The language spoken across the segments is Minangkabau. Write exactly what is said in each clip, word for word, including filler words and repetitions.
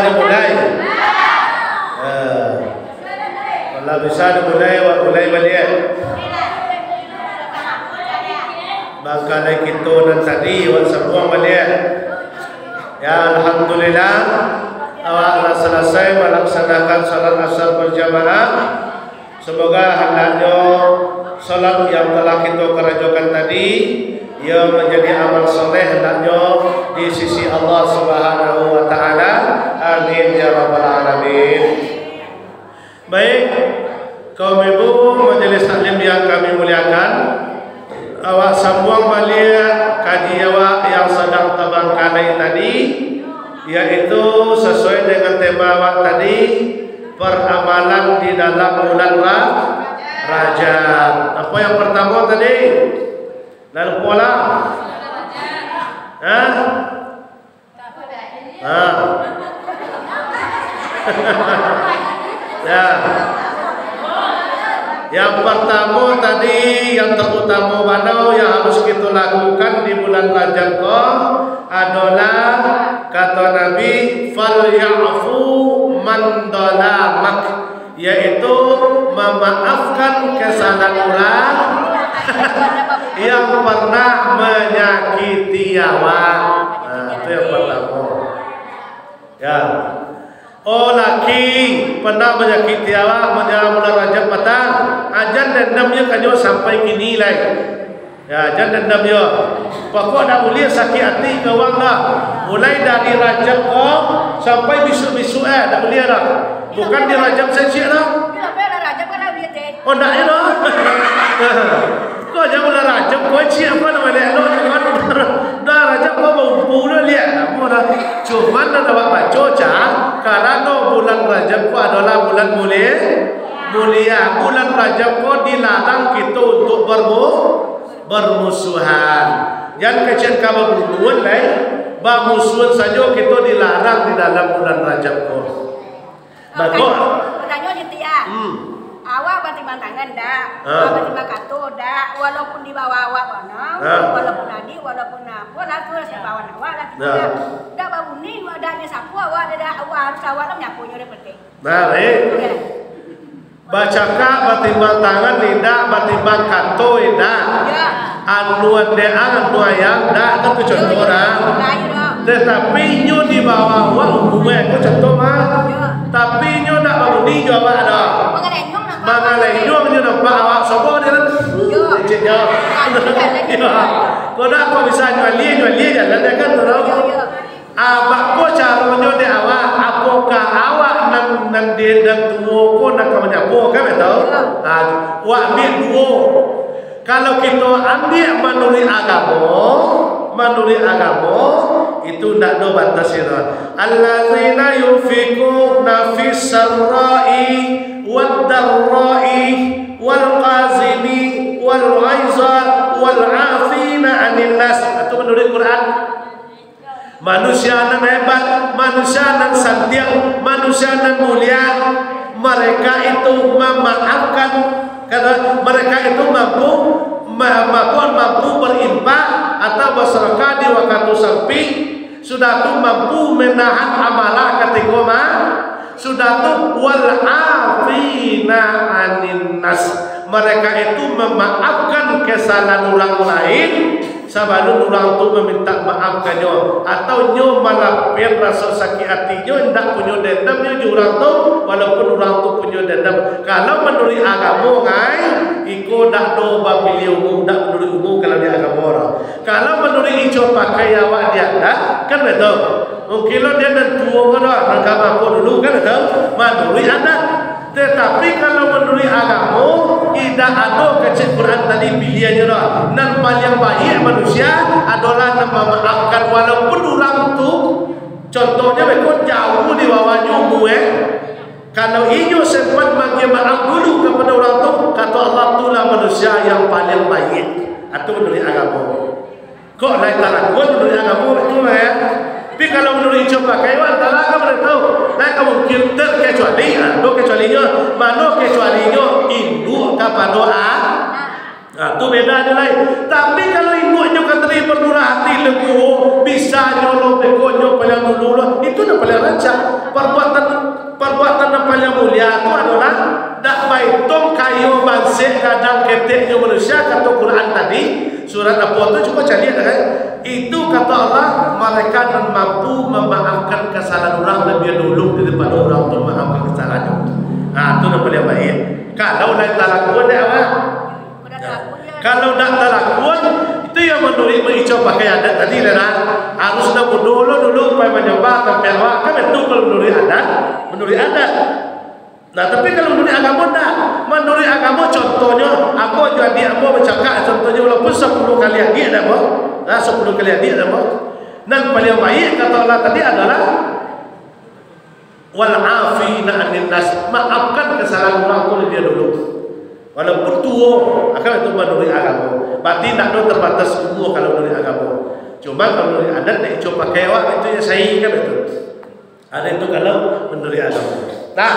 Mulai. Ah. Kalau bisa dimulai, awak mulai baliak. Bangkalai kito nan tadi, awak sambuang baliak. Ya, alhamdulillah, awak lah salasai malaksanakan salat asar berjamaah. Semoga hendaknyo salat yang telah kito karajokan tadi, iyo manjadi amal soleh hendaknyo di sisi Allah Subhanahu wa Ta'ala. Amin ya rabbal alamin. Baik, kaum ibu majelis taklim yang kami muliakan, awak sambuang baliak kaji awak yang sadang tabangkalai tadi, yaitu sesuai dengan tema awak tadi, peramalan di dalam bulan Ra-, Rajab. Apa yang pertama tadi? Lah lupo lah. Hah? Ha. Ya. Yang pertama tadi, yang terutama bana yang harus kita lakukan di bulan Rajab ko adalah, kata Nabi, "Falyafu man dalamak." Yaitu memaafkan kesalahan urang yang pernah menyakiti awak. Nah, itu yang pertama. Ya. Oh, laki pernah menyakiti awak, menjelang bulan Rajab patang, ajan dendamnya kanyo sampai kini lai. Ya, jan dendam yo. Pokok dak buliah sakik ati ka urang dah. Mulai dari Rajab ko sampai bisuak-bisuak, eh, dak buliah dah. Bukan di Rajab sajo dah. Tapi lah Rajab kan dah buliah teh. Oh, ndak yo dah. Ko jan bulan Rajab ko ciek apa nama elok-elok tu kan. Dah Rajab ko baumpu dah liak. Namo dah. Cuman dah awak baco cah, karano bulan Rajab ko adolah bulan mulia, mulia. Bulan Rajab ko dilarang kito untuk bermu-, bermusuhan. Jan kecek ka babunuhan lai, bamusuhan sajo kito dilarang di dalam bulan Rajab ko. Mako, batanyo, batanyo je, Tia. Hmm. Awak batimbang tangan dak? Ha. Awak batimbang kato dak? Walaupun di bawah awak bana, ha, walaupun adik, walaupun apo lah tu, ha, sabawan awak lah, ha, dak. Dak babuni, dak nyo sapu awak, dak, dak, awak harus awak lah manyapunyo dak penting. Nah, baik. Ya. Bacakak, batimbang tangan indak, batimbang kato indak. Ya. Anu andek ang, anu ayang, dak, kan tu contoh dah. Tetapi inyo di bawah awak umua ko contoh mah. Ya. Tapi inyo dak babuni jo awak dah. Mangalenyuang inyo nampak awak sobo dia kan. Ya. Lecet nyo. Ya. Kok dak, kok bisa nyuali, nyuali jalan dia kan tu dah. Ya, ya. Ah, bako caronyo dek awak? Apokah awak nan, nan di, nan tuo ko nan ka manyapo, kan, betul? Ah, wak ambiak duo. Kalau kito ambiak manuruik agamo, manuruik agamo, itu ndak ado batasnyo. Allazina yunfiquna fis sarra'i wad darra'i wal qazimi wal ghaiza wal 'afina 'anin nas. Itu manuruik Quran. Manusia nan hebat, manusia nan santiang, manusia nan mulia, mereka itu memaafkan, karena mereka itu mampu, ma-, mampu, mampu berinfak atau bersedekah di waktu sempit, sudah tu mampu menahan amarah ketika ma-, sudah tu, wal 'afina 'anin nas, mereka itu memaafkan kesalahan urang lain sabalun urang tu mamintak maaf ka nyo, atau nyo malapian raso sakik ati nyo, indak punyo dendam nyo jo urang tu, walaupun urang tu punyo dendam. Kalau manuruik agamo, ngai, iko dak ado bapiliah umua, dak manuruik umua kalau di agamo urang. Kalau manuruik ico pakai awak di adat, kan betul. Mungkin lo dia nan tuo ko doh, nan ka mako dulu, kan betul. Manuruik adat. Tetapi kalau manuruik agamo, indak ado kecek Quran tadi piliahannyo doh. Nan paliang baiak manusia adolah nan mamaafkan walaupun urang tu, contohnyo, beko jauah di bawahnyo umua, eh. Kalau inyo sempat maagiah maaf dulu kapado urang tu, kato Allah, tulah manusia yang paliang baiak. Itu manuruik agamo. Kok lai talakuan manuruik agamo itu, eh? Tapi kalau manuruik ico pakai, wah, antara ka mana tahu. Lai ka mungkin terkecuali, ah, ado kecualinyo. Mano kecualinyo? Induak kapado a-, ah, tu beda nyo lai. Tapi kalau induaknyo ka tadi bermurah hati, leguwo, bisa nyo lo beko nyo paliang dulu lah. Itu nan paliang rancak. Parbuatan, parbuatan nan paliang mulia tu adolah dak baitong kayo, bansek, gadang, keteknyo manusia, kato Quran tadi, surat apo tu, cubo caliak dah kan. Itu kato Allah, mereka nan mampu mamaafkan kasalahan urang labiah dulu daripado urang tu mamaafkan kasalahannyo. Ha, tu nan paliang baiak. Kalau lai talakuan dek awak. Kalau dak talakuan, itu yang manuruik maico pakai adat tadi lah, nah. Harus dah mudo lo dulu, pai manyambah tampek awak. Kan itu kalau manuruik adat, manuruik adat. Nah, tapi kalau manuruik agamo, ndak. Manuruik agamo, contohnyo, ambo jo adiak ambo bacakak, contohnyo, walaupun sapuluah kali adiak dah, ambo. Nah, sapuluah kali adiak dah, ambo. Nan paliang baiak, kato Allah tadi, adolah, "Wal afina anin nas," maafkan kasalahan urang tu labiah dulu. Walaupun tuo, akan itu manuruik agamo. Berarti ndak ado terbatas umur kalau manuruik agamo. Cuma kalau manuruik adat, dak ico pakai awak, itu yang sai kan itu. Ada itu kalau manuruik agamo. Nah,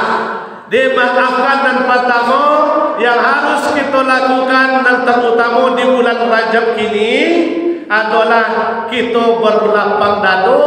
dimaafkan nan pertama yang harus kita lakukan, nan terutama di bulan Rajab kini, adolah kito berlapang dado,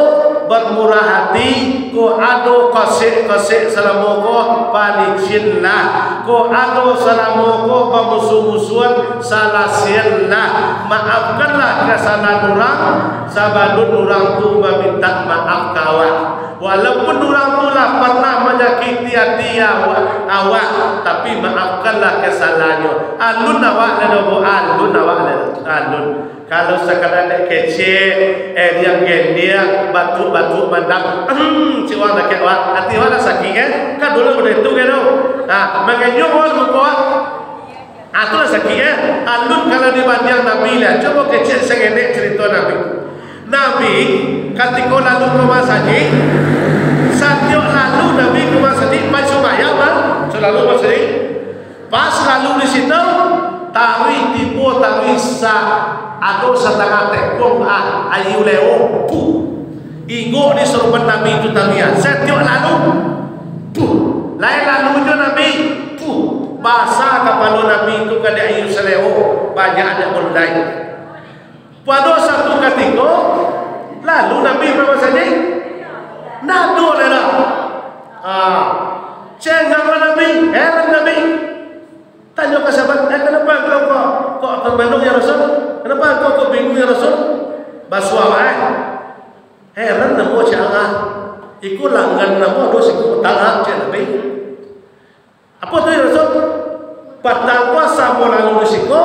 bermurah hati, ko ado kosek-kosek salamo ko, palicinlah, ko ado salamo ko bamusuh-musuhan, salasianlah, maafkanlah kasalahan urang, sabalun urang tu mamintak maaf ka awak. Walaupun urang tu lah parnah manyakiti ati awak, awak, tapi maafkanlah kasalahannyo. Alun awak lai doh, alun awak lai doh, alun. Kalau sakadar dek kecek, eh, diam gendiang, batuk-batuk mandam, ehem, cik urang dakek awak, ati awak lah sakik, kan? Kan dulu model tu, kan, tu? Ha, mangenyuh awak muko awak. Ah, tu lah sakik, eh. Alun kalau dibandiang Nabi lah. Cubo kecek sangenek carito Nabi. Nabi, katiko lalu ka masajik, satiok lalu Nabi ka masajik, pai sumbayang, bah. Salalu masajik. Pas lalu di situ, taruih tibo, taruih sa-, ado satangah tekuang, ah, aia leo. Puh. Igok di saruban Nabi tu taruih, ah. Satiok lalu, puh. Lai lalu jo Nabi, puh. Basa kapalo Nabi tu ka dek aia saleo, banyak dek balulai. Pado satu katiko, lalu Nabi ka masajik, ndak ado lai dah. Ah, cenganglah Nabi, heran Nabi. Tanyo ka sahabat, "Eh, kanapa angkau kok, kok termenung, ya Rasul? Kanapa angkau kok bingung, ya Rasul?" Basuo awak, eh. Heran ambo, cek Allah. Iko langgan ambo ado siko utang, cek Nabi. Apo tu, ya Rasul? Patang ko asa ambo lalu di siko,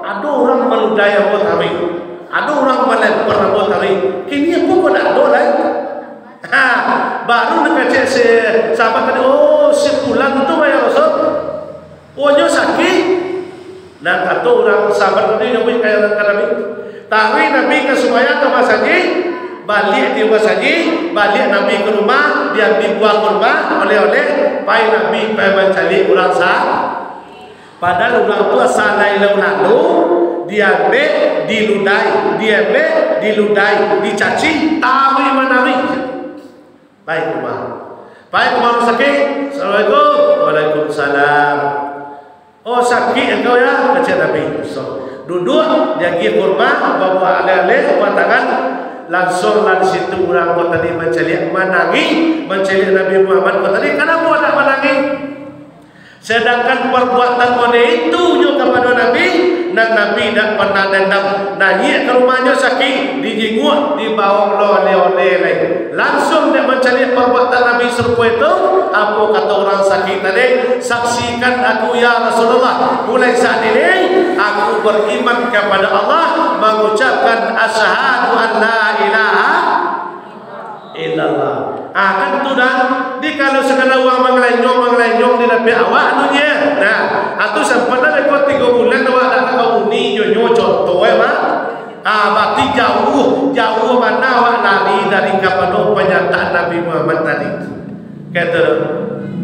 ado urang maludai ambo taruih. Ado urang malempar ambo taruih. Kini ambo ko ndak ado lai. Ha, baru dikecek si sahabat tadi, "Oh, si pulan tu, ya Rasul. Oh, nyo sakik." Nah, kato urang sahabat tadi, nyo ka Nabi. Taruih Nabi ka sumbayang ka masajik, baliak di masajik, baliak Nabi ka rumah, diambiak buah kurma, oleh-oleh, pai Nabi pai mancaliak urang sa-, padahal urang tu asa lai lalu, diambiak, diludai, diambiak, diludai, dicaci, taruih manaruih. Pai ka rumah. Pai ka rumah urang sakik. "Assalamualaikum." "Waalaikumsalam." "Oh, sakik angkau, ya?" kecek Nabi. So, duduak, diagiah kurma, babuah aleh-aleh, batangan. Langsuanglah di situ urang ko tadi mancaliak, manangih, mancaliak Nabi Muhammad ko tadi. Kanapa ndak manangih? Sadangkan parbuatan model itu nyo kapado Nabi, nan Nabi indak parnah dandam. Naiak ka rumahnyo sakik, dijinguak, dibao lo oleh-oleh lai. Langsuang dek mancaliak parbuatan Nabi sarupo itu, apo kato urang sakik tadi, "Saksikan aku, ya Rasulullah, mulai saat ini aku beriman kepada Allah, mengucapkan asyhadu an la ilaha illallah." Ah, kan tu dah. Di kalau sakadar urang mangalenyong-mangalenyong di dapek awak tu je. Nah, ah, tu sempat dah leko tigo bulan awak dak ka uni jo nyo, contoh, eh, mah. Ah, berarti jauh, jauh bana awak lari dari kapado panyataan Nabi Muhammad tadi. Kato,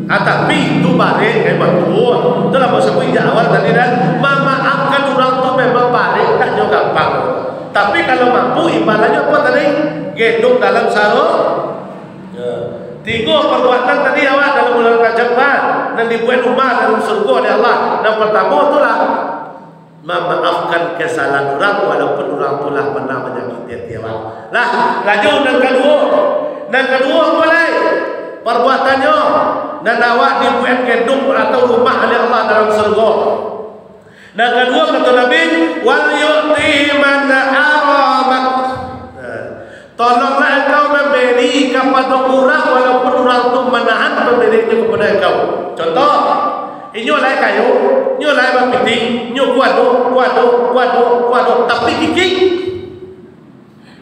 ah, tapi itu barek, eh, batua. Itulah maksud ku ijak awal tadi dah. Mamaafkan urang tu memang barek, dak nyo gampang. Tapi kalau mampu, imbalanyo apo tadi? Gendong dalam saro-, ya. Tigo parbuatan tadi awak dalam bulan Rajab, Pak, nan dibuek rumah dalam surga dek Allah. Nan partamo tu lah, mamaafkan kesalahan urang, walaupun urang tu lah pernah manyakiti hati awak. Lah, lanjut nan kaduo. Nan kaduo, apo lai parbuatannyo? Nan awak dibuek gedung atau rumah oleh Allah dalam sarugo. Nan kaduo, kato Nabi, "Wal yu'ti man haramak." Nah, tolonglah engkau mambari kapado urang, walaupun urang tu manahan pambariannyo kapado engkau. Contoh, inyo lai kayo, inyo lai bapiti, inyo kuado, kuado, kuado, kuado, tapi kikik.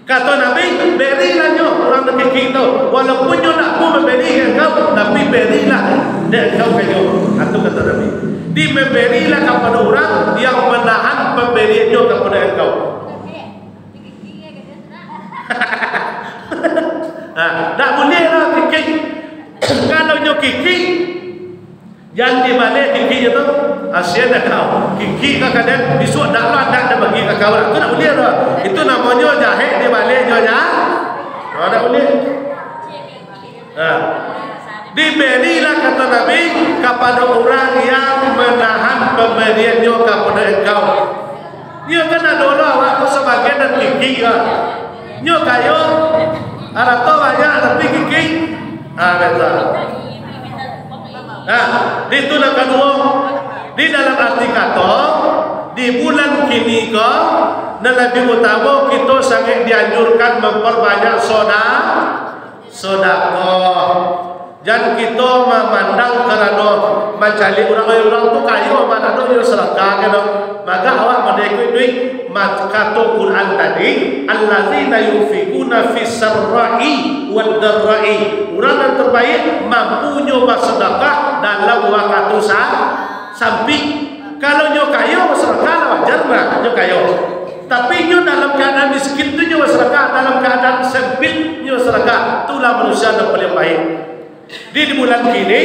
Kato Nabi, "Barilah nyo urang nan kikik tu, walaupun nyo ndak mampu mambari ka engkau, tapi barilah dek engkau ka nyo." Itu kato Nabi. Di mambarilah kapado urang yang manahan pambariannyo kapado engkau. Nah, ndak buliah lah kikik. Kalau nyo kikik, jan dibaleh kikiknyo tu, kasian dah kau. Kikik ka kaden, bisuak dak lo adat dah bagi ka kau lah. Tu dak buliah tu. Itu namonyo jahek dibaleh jo ja-, oh, dak buliah. Nah. Dibarilah, kato Nabi, kapado urang yang manahan pambariannyo kapado engkau. Nyo kan ado lo awak tu sabagian nan kikik ka. Nyo kayo, arato banyak tapi kikik. Ah, betul. Nah, di tu nan kaduo, di dalam arti kato, di bulan kini ko, nan labiah utamo kito sangaik dianjurkan mamparbanyak soda-, sodakoh. Jan kito mamandang karano mancaliak urang, urang tu kayo, mano ado nyo sadakah ka nyo. Mangko awak mandapek duit, ma-, kato Quran tadi, "Allazina yunfikuna fis sarra'i wad darra'i." Urang nan terbaik mampunyo basadakah dalam wakatu sa-, sampik. Kalau nyo kayo, basadakah lah wajar mah, nyo kayo. Tapi nyo dalam kaadaan miskin tu nyo basadakah, dalam kaadaan sempit nyo basadakah, itulah manusia nan paliang baik. Di, di bulan kini,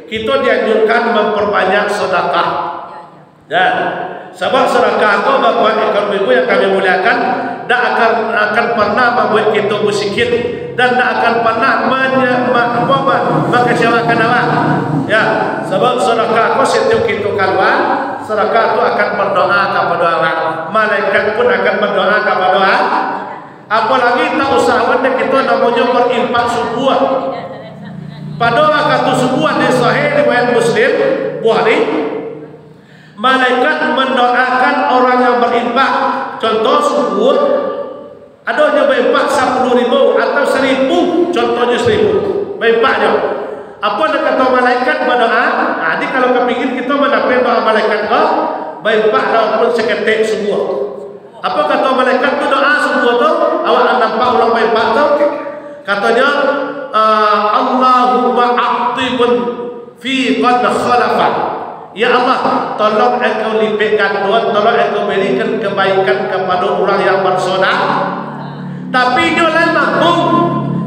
kito dianjurkan mamparbanyak sadakah. Ya, sabab sadakah ko, Bapak Ibu yang kami muliakan, dak akan, akan parnah mambuek kito basikin, dan dak akan parnah manya-, ma-, ma-, ma-, mangecewakan awak. Ya, sabab sadakah ko satiok kito kalua, sadakah tu akan bardoa kapado awak. Malaikat pun akan bardoa kapado awak. Apolagi tak usah awak dek kito namonyo barinfak subuah. Pado wakatu subuah di Sahih riwayat Muslim, Bukhari, malaikat mandoakan orang yang barinfak. Contoh subuah, ado nyo bainfak sapuluah ribu atau saribu, contohnyo saribu. Bainfaknyo. Apo nan kato malaikat badoa? Nah, jadi kalau kapingin kito mandapek doa malaikat ko, bainfak walaupun saketek subuah. Apo kato malaikat tu doa subuah tu? Awak nampak urang bainfak tu? Katonyo, ah, "Allahumma a'ti munfiqan khalafa." Ya Allah, tolong Engkau lipek gandoan, tolong Engkau barikan kebaikan kepada urang yang bersodak-. Tapi nyo lai mampu,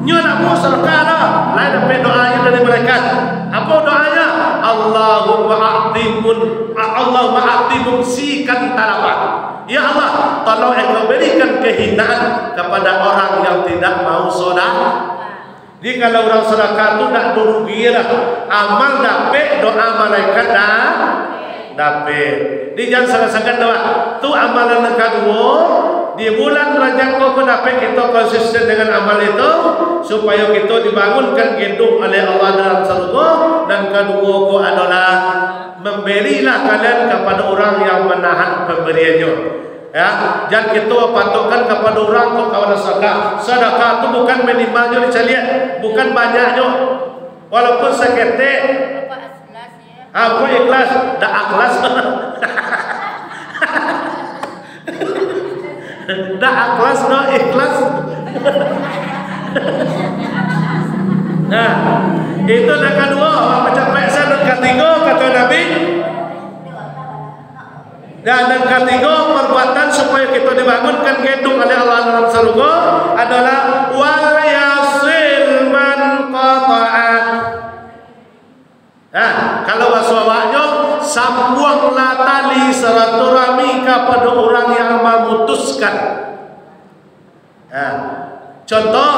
nyo nak buek sadakah dah, lai dapek doa dari malaikat. Apo doanya? "Allahumma a'ti mun-, Allahumma a'ti mumsikan talafah." Ya Allah, tolong Engkau berikan kehinaan kepada orang yang tidak mau sadakah. Jadi, kalau urang sadakah tu ndak rugi lah. Amal dapek, doa malaikat da-, dapek. Jadi, jan sagan-sagan doh. Tu amalan nan kaduo, di bulan Rajab ko, ko dapek kito konsisten dengan amal itu, supayo kito dibangunkan gedung oleh Allah dalam sarugo. Nan kaduo ko adolah mambarilah kalian kapado urang yang manahan pambariannyo. Ya, jan kito patuahkan kapado urang ko kawan sadakah. Sadakah tu bukan minimalnyo dicaliak, bukan banyaknyo. Walaupun saketek. Ah, kok ikhlas? Dak akhlas. Dak akhlas, dak ikhlas. Nah, itu nan kaduo, awak pacapek sa nan katigo, kato Nabi. Dan nan katigo, perbuatan supayo kito dibangunkan gedung oleh Allah dalam sarugo adolah wal yasil man qata'ak. Nah, kalau baso awaknyo, sambuanglah tali silaturahmi kapado urang yang mamutuskan. Nah, contoh,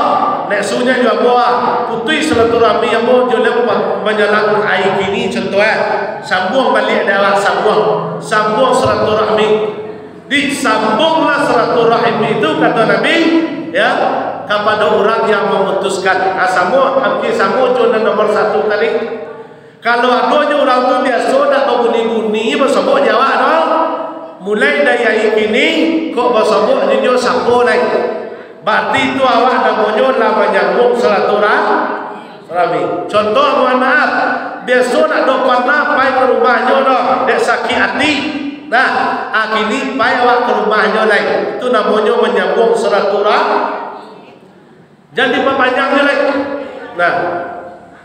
nek sunyo jo ambo, ah, putuih silaturahmi ambo jo lempang manyalang ai kini, contoh, eh. Sambuang baliak dek awak, sambuang. Sambuang silaturahmi. Disambuanglah silaturahim itu, kato Nabi, ya, Kapado urang yang mamutuskan. Ah, samo, hampir samo jo nan nomor satu tadi. Kalau ado jo urang tu biaso dak babuni-buni, basobok jo awak tu. Mulai dari ari kini, kok basobok jo inyo sapo lai. Barati tu awak namonyo lah manyambung silaturah-, rahmi. Contoh, mohon maaf, biaso dak do parnah pai ka rumahnyo doh, dek sakik ati. Nah, ah, kini pai awak ka rumahnyo lai. Tu namonyo manyambung silaturah-, Jan dipapanjangnyo lai. Nah,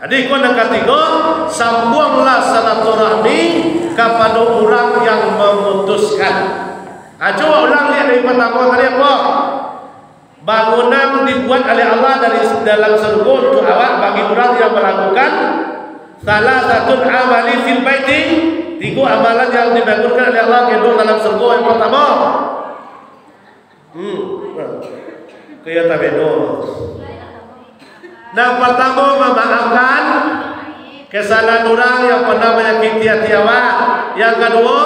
jadi iko nan katigo, sambuanglah silaturahmi kapado urang yang mamutuskan. Ah, cubo ulang liek dari partamo tadi apo? Bangunan dibuat oleh Allah dari dalam sarugo untuak awak bagi urang yang malakukan salasatu a'malin fil baiti, tigo amalan yang dibangunkan oleh Allah gendong dalam sarugo. Yang partamo, Hmm. Kaya tabedo. Nan partamo, mamaafkan kesalahan urang yang pernah manyakiti ati awak. Yang kaduo,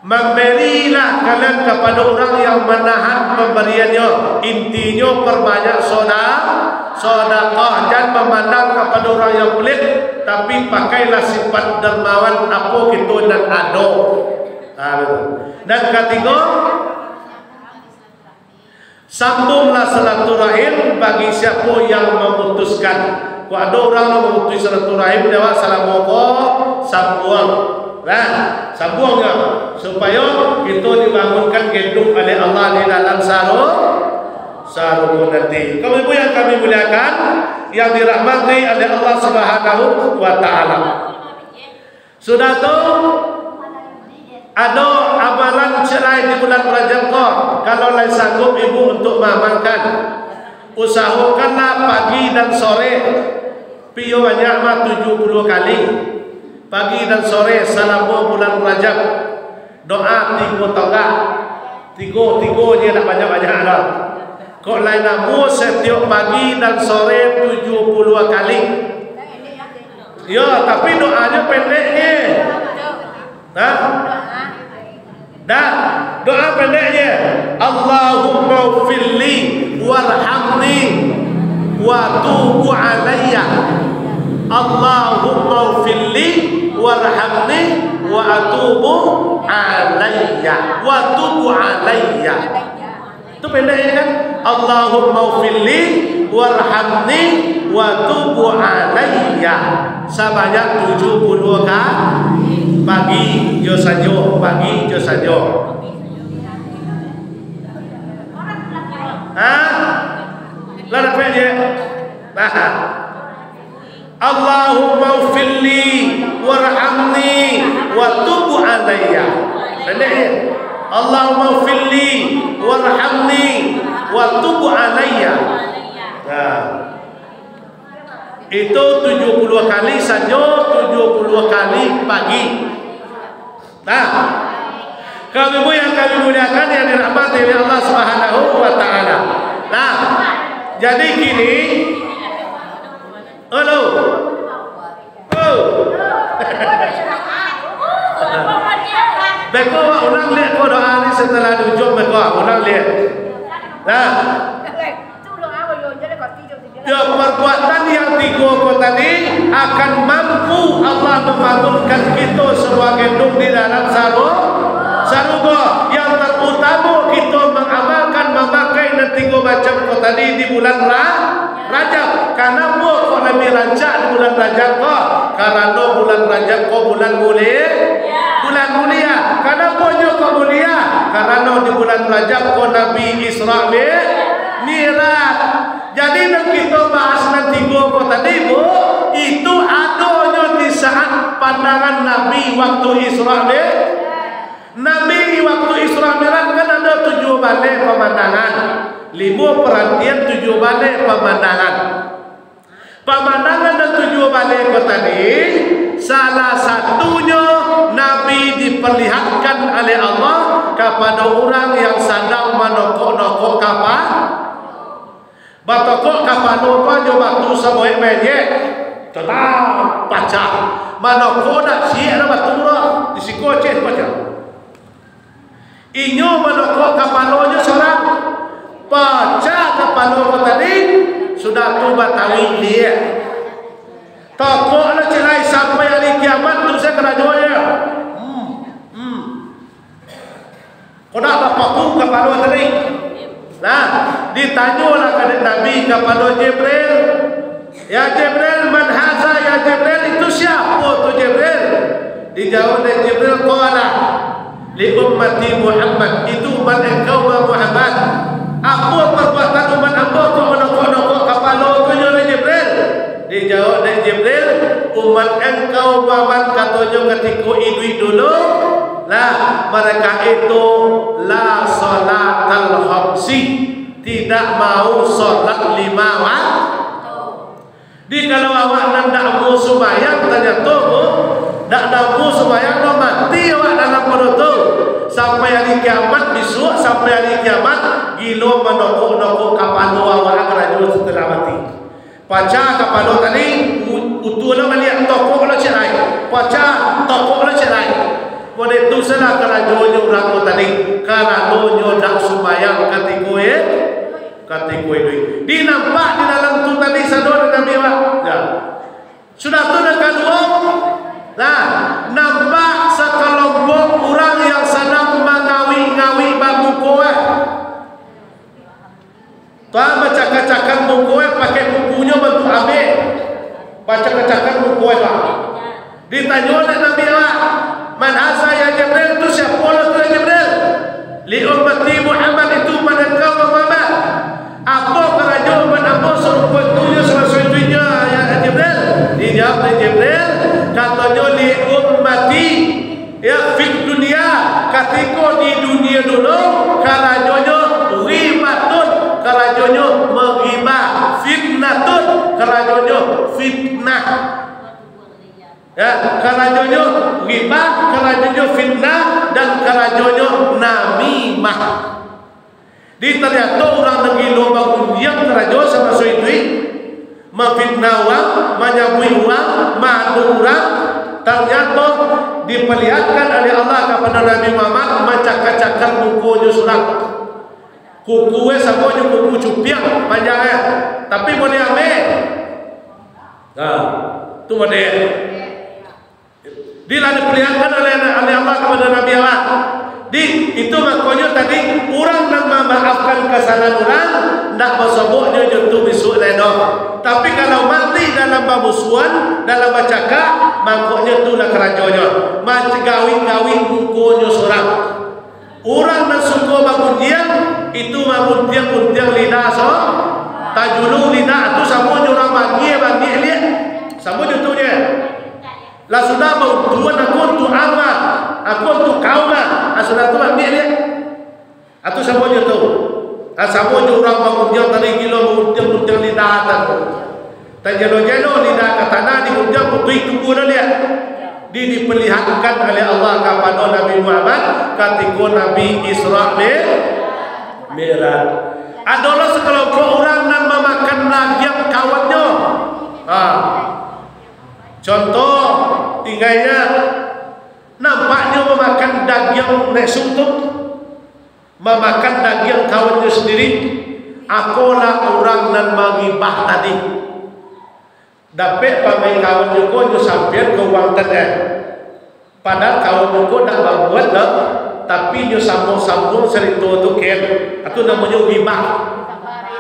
mambarilah kalian kapado urang yang manahan pambariannyo. Intinyo, parbanyak soda-, sodakoh. Jan mamandang kapado urang yang buliah, tapi pakailah sifat dermawan apo kito nan ado. Ah, betul. Nan katigo, sambunglah silaturahim bagi siapo yang mamutuskan. Kok ado urang nan mamutuih silaturahim, jawab salamo ko, sambuang. Nah, sambuang jo, supayo kito dibangunkan gendong oleh Allah di dalam saru-, sarugo nanti. Bapak Ibu yang kami muliakan, yang dirahmati oleh Allah Subhanahu wa Ta'ala. Sudah tu, ado amalan ciek lai di bulan Rajab ko. Kalau lai sanggup ibu untuk maamalkan, usahokanlah pagi dan sore, piyo banyak mah tujuah puluah kali, pagi dan sore salamo bulan Rajab. Doa tigo tonggak, tigo-tigo je, dak banyak-banyak doh. Kok lai namuah satiok pagi dan sore tujuah puluah kali. Yo, tapi doanyo pendek je. Hah? Dah, doa pendek je. Allahummaghfirli warhamni wa tubu alayya. Allahummaghfirli warhamni wa atubu alayya. Wa tubu alayya. Itu pendeknya kan? Allahummaghfirli warhamni wa tubu alayya. Sabanyak tujuah puluah kali. Pagi jo sanjo, pagi jo sanjo. Hah? Lah dapek je? Nah. Allahummaghfirli warhamni wa tubu alayya. Pendek je. Allahummaghfirli warhamni wa tubu alayya. Nah. Itu tujuah puluah kali sanjo, tujuah puluah kali pagi. Nah, Bapak Ibu yang kami muliakan, yang dirahmati oleh Allah Subhanahu wa Ta'ala. Nah, jadi kini, halo. Oh. Beko awak ulang liek ko doa ni, setelah di ujung beko awak ulang liek. Nah. Yo, perbuatan yang tigo ko tadi akan mampu Allah mambangunkan kito sabuah gendong di dalam saru-, sarugo. Yang terutama kito mengamalkan, mamakai nan tigo macam ko tadi di bulan Ra-, Rajab. Kanapo kok labiah rancak di bulan Rajab ko? Karano bulan Rajab ko bulan muli-, bulan mulia. Kanapo nyo kok mulia? Karano di bulan Rajab ko Nabi Isra Mi-, Mi'raj. Jadi, nan kito bahas nan tigo ko tadi, Bu, itu adonyo di saat pandangan Nabi waktu Isra Mi-, Nabi waktu Isra Mi'raj kan ado tujuah baleh pamandangan. Limo parantian tujuah baleh pamandangan. Pamandangan nan tujuah baleh ko tadi, salah satunyo Nabi diperlihatkan oleh Allah kapado urang yang sadang manokok-nokok kapa-, Batokok kapalo ko jo batu sabuwek banyek, tatap pacah. Manokok dak ciek lah batu tu, di siko ciek pacah. Inyo manokok kapalonyo sorang. Pacah kapalo ko tadi, sudah tu batawi liak. Tokok lah ciek lai sampai hari kiamat tu sajo karajonyo. Hmm. Hmm. Kok nak bapaku kapalo tadi? Nah, ditanyolah ka dek Nabi kapado Jibril, "Ya Jibril, man haza ya Jibril, itu siapo tu Jibril?" Dijawab dek Jibril, "Qala, li ummati Muhammad, itu umat engkau Muhammad." "Apo parbuatan umat ambo kok manokok-nokok kapalo tu nyo, Jibril?" Dijawab dek Jibril, "Umat engkau Muhammad," katonyo, "katiko iduik dulu, lah, mereka itu la sholatal khamsi, tidak mau sholat lima waktu." Di kalau awak nan dak mau sumbayang, tanyato, Bu, dak namuah sumbayang, lo mati awak dalam pado tu. Sampai hari kiamat bisuak, sampai hari kiamat, gilo manokok-nokok kapalo awak karajo setelah mati. Pacah kapalo tadi, u-, utuh lo baliak, tokok lo ciek lai. Pacah, tokok lo ciek lai. Model tu salah karajonyo urang ko tadi, karanonyo dak sumbayang katiko, eh, katiko iduik. Dinampak di dalam tu tadi sado dek Nabi, Pak. Ya. Sudah tu nan kaduo, nah, nampak sakalompok urang yang sadang mangawik-ngawik bamuko, eh. Tuan bacakak-cakak muko, eh, pakai kukunyo bantuak abek. Bacakak-cakak muko, eh, Tuan. Ditanyo dek Nabi awak, "Man haza ya Jibril, tu siapo lah tu ya Jibril?" "Li ummati Muhammad, itu umat engkau Muhammad." "Apo karajo umat ambo sarupo itu nyo samaso itu nyo, ya Jibril?" Dijawab dek Jibril, katonyo, "Li ummati, ya, fid dunia, katiko di dunia dulu, karajonyo ghibatun, karajonyo manggibah, fitnatun, karajonyo fitnah." Ya, karajonyo ghibah, karajonyo fitnah, dan karajonyo namimah. Di tanyato urang nan gilo bagunjiang karajo samaso iduik, mamfitnah urang, manyabuik urang, maadu urang, tanyato dipalihatkan oleh Allah kapado Nabi Muhammad, mancakak-cakak mukonyo surang. Kuku e samo jo kuku cupiang panjang e, tapi model ameh. Nah, tu model. Di lah dipalihatkan oleh, oleh Allah kapado Nabi Allah. Di, itu makonyo tadi, urang nan mamaafkan kasalahan urang, ndak basoboknyo jo tu bisuak lai doh. Tapi kalau mati dalam bamusuhan, dalam bacakak, mangkonyo tu lah karajonyo. Mancegawik-gawik mukonyo surang. Urang nan suko bagunjiang, itu maguntiang-guntiang lidah so, tajulung lidah tu samo jo urang bangih-bangih liak. Samo jo tu nyo. Lah sudah bauntuan, aku untuak ama, aku untuak kaum ah. Ah, sudah tu ambiak liak. Ah, tu samo jo tu. Ah, samo jo urang bagunjiang tadi gilo maguntiang-guntiang lidah tu. Tajelo-jelo lidah ka tanah, diguntiang putuih tubuah dah liak. Di, dipalihatkan oleh Allah kapado Nabi Muhammad katiko Nabi Isra Mi-, Mi'raj. Adolah sakalompok urang nan mamakan dagiang kawannyo. Ha. Contoh, tinggainyo, nampaknyo mamakan dagiang nesu tu. Mamakan dagiang kawannyo sandiri, akolah urang nan manggibah tadi. Dapek pamain kawannyo ko, nyo sampian ka urang tadi. Padahal kawannyo ko ndak babuat doh, tapi nyo sambung-sambung carito tu kan. Itu namonyo gibah.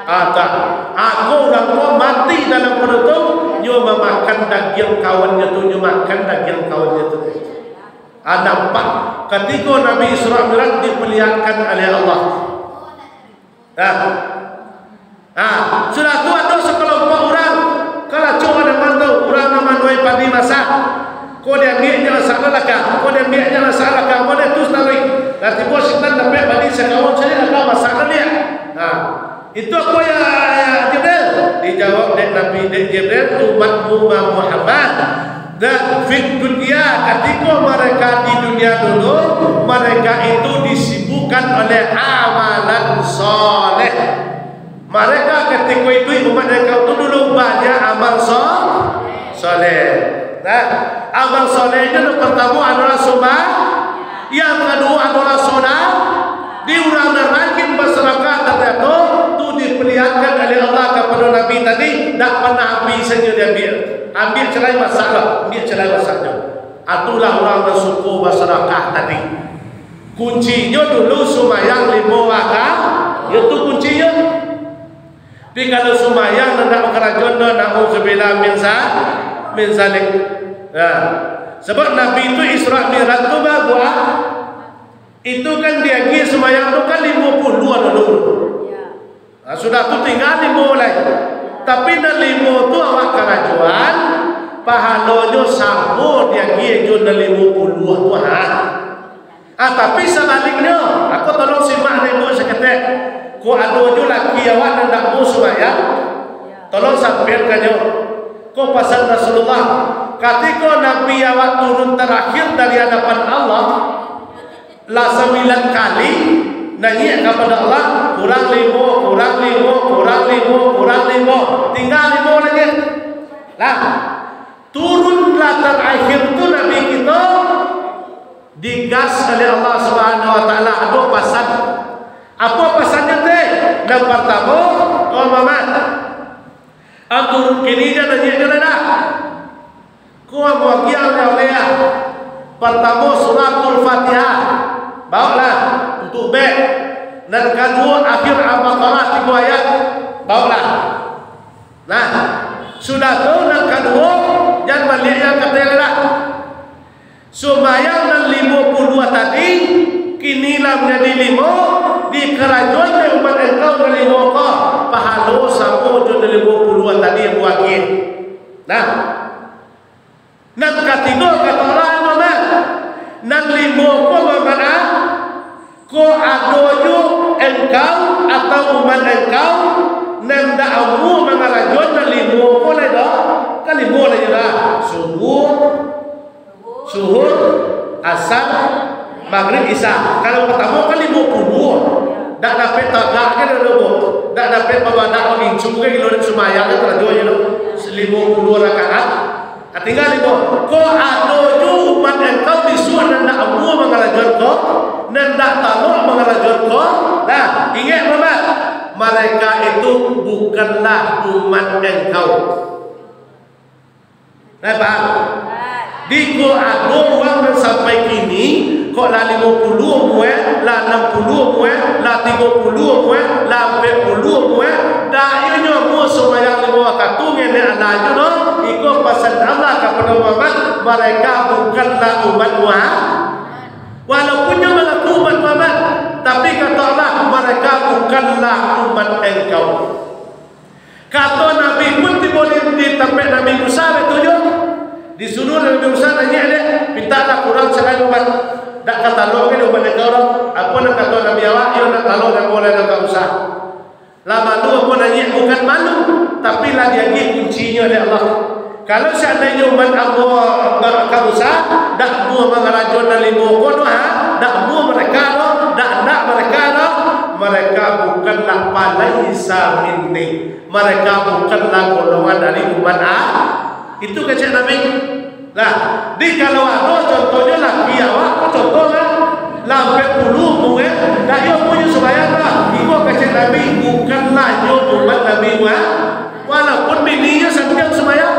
Ah, tak. Ako urang ko mati dalam pado tu, nyo mamakan dagiang kawannyo tu, nyo makan dagiang kawannyo tu. Ah, nampak. Katiko Nabi Isra Mi'raj dipalihatkan oleh Allah. Nah. Ah, sudah tu ado sakalompok urang, kalaco anak tu, urang nan manuai padi masak. Ko diambiaknyo masak ka lakang, ko diambiaknyo masak ka lakang, ko diatus taruih. Lah tibo sitan dapek padi sakawun sajo, lakang masak ka dia. Nah. Itu apo ya, ya Jibril? Dijawab dek Nabi, dek Jibril, umatmu Muhammad. Dan fid dunia, katiko mereka di dunia dulu, mereka itu disibukkan oleh amalan soleh. Mereka katiko itu umat mereka tu dulu banyak amal so-, soleh. Nah, amal soleh itu yang pertama adalah sumba-, yang kedua adalah soda-, di urang nan rajin bersedekah, ternyata diperintahkan oleh Allah kepada Nabi tadi, tak pernah habis saja diambil. Ambil celai masak lah, ambil celai masak je. Itulah orang nan suko basadakah tadi. Kuncinyo dulu sumbayang limo wakatu, itu kuncinyo. Tapi kalau sumbayang nan dak bakarajo, na'udzubillah min za-, min zalik. Nah, sebab Nabi tu Isra Mi'raj tu babuah, itu kan diagiah sumbayang tu kan limo puluah dulu. Nah, sudah tu tingga limo lai. Tapi nan limo tu awak karajoan, pahalonyo samo diagiah jo nan limo puluah tu, ha. Ah, tapi sabaliknyo, aku tolong simak dek ibu saketek. Ko ado jo laki awak nan dak mau sumbayang, tolong sampaikan jo. Ko pasan Rasulullah, katiko Nabi awak turun tarakhir dari hadapan Allah, lah sambilan kali naiak kapado Allah, kurang limo, kurang limo, kurang limo, kurang limo, tingga limo lai. Lah, turun lah tarakhir tu Nabi kito, digas oleh Allah Subhanahu wa Taala, ado pasan. Apo pasannyo teh? Nan partamo, oh Mamat, ah, turun kini jan naiak jo lah dah. Ko ambo agiah oleh-oleh ah. Partamo Suratul Fatihah, baoklah, untuak bek. Nan kaduo akhir Al-Baqarah tigo ayat, baoklah. Nah, sudah tu nan kaduo, jan baliak yang katanya lah. Sumbayang nan limo puluah tadi, kini lah manjadi limo, dikarajoan dek umat engkau nan limo ko, pahalo samo jo nan limo puluah tadi yang buagiah. Nah, nan katigo kato Allah, Muhammad, nan limo ko, Muhammad, ah, ko ado jo engkau atau umat engkau, nan dak amuah mangarajoan nan limo ko lai doh, kan limo lai lah, subuah, Suhur, Asar, Magrib, Isya. Kalau partamo kan limo puluah. Dak dapek tagak ka dah doh. Dak dapek babadak bagincu ka gilo, dak sumbayang ka karajo je tu. Limo puluah rakaat. Ah, tingga limo. Ko ado jo umat engkau bisuak nan dak amuah mangarajoan ko, nan dak talok mangarajoan ko. Nah, ingek, Muhammad, mereka itu bukanlah umat engkau. Nah, paham? Di ko ado urang nan sampai kini, kok lah limo puluah umua, lah anam puluah umua, lah tigo puluah umua, lah ampek puluah umua, dak inyo amuah sumbayang limo wakatu, ngenek alah jo doh, iko pasan Allah kapado Muhammad, mereka bukanlah umat Muhammad. Walaupun nyo mangaku umat Muhammad, tapi kato Allah, mereka bukanlah umat engkau. Kato Nabi pun tibo di, di tampek Nabi Musa, baitu juo. Disuruah Nabi Musa naiak dek, mintaklah ka urang salain umat. Dak ka talok ka dek umat engkau doh. Apo nan kato Nabi awak, iyo nan talok dek ambo lai, dak usah. Lah malu ambo naiak, bukan malu, tapi lah diagiah kuncinyo dek Allah. Kalau seandainyo umat ambo ba-, ka Musa, dak amuah mangarajo nan limo ko doh, ha? Dak amuah mereka doh, dak, dak mereka doh. Mereka bukanlah, falaisa minni. Mereka bukanlah golongan dari umat a-, itu kecek Nabi. Nah, di kalau ado contohnyo laki awak, ko contoh lah, lah ampek puluah umua, dak iyo punyo sumbayang lah. Iko kecek Nabi, bukanlah nyo umat Nabi Muhammad. Walaupun bininyo santiang sumbayang,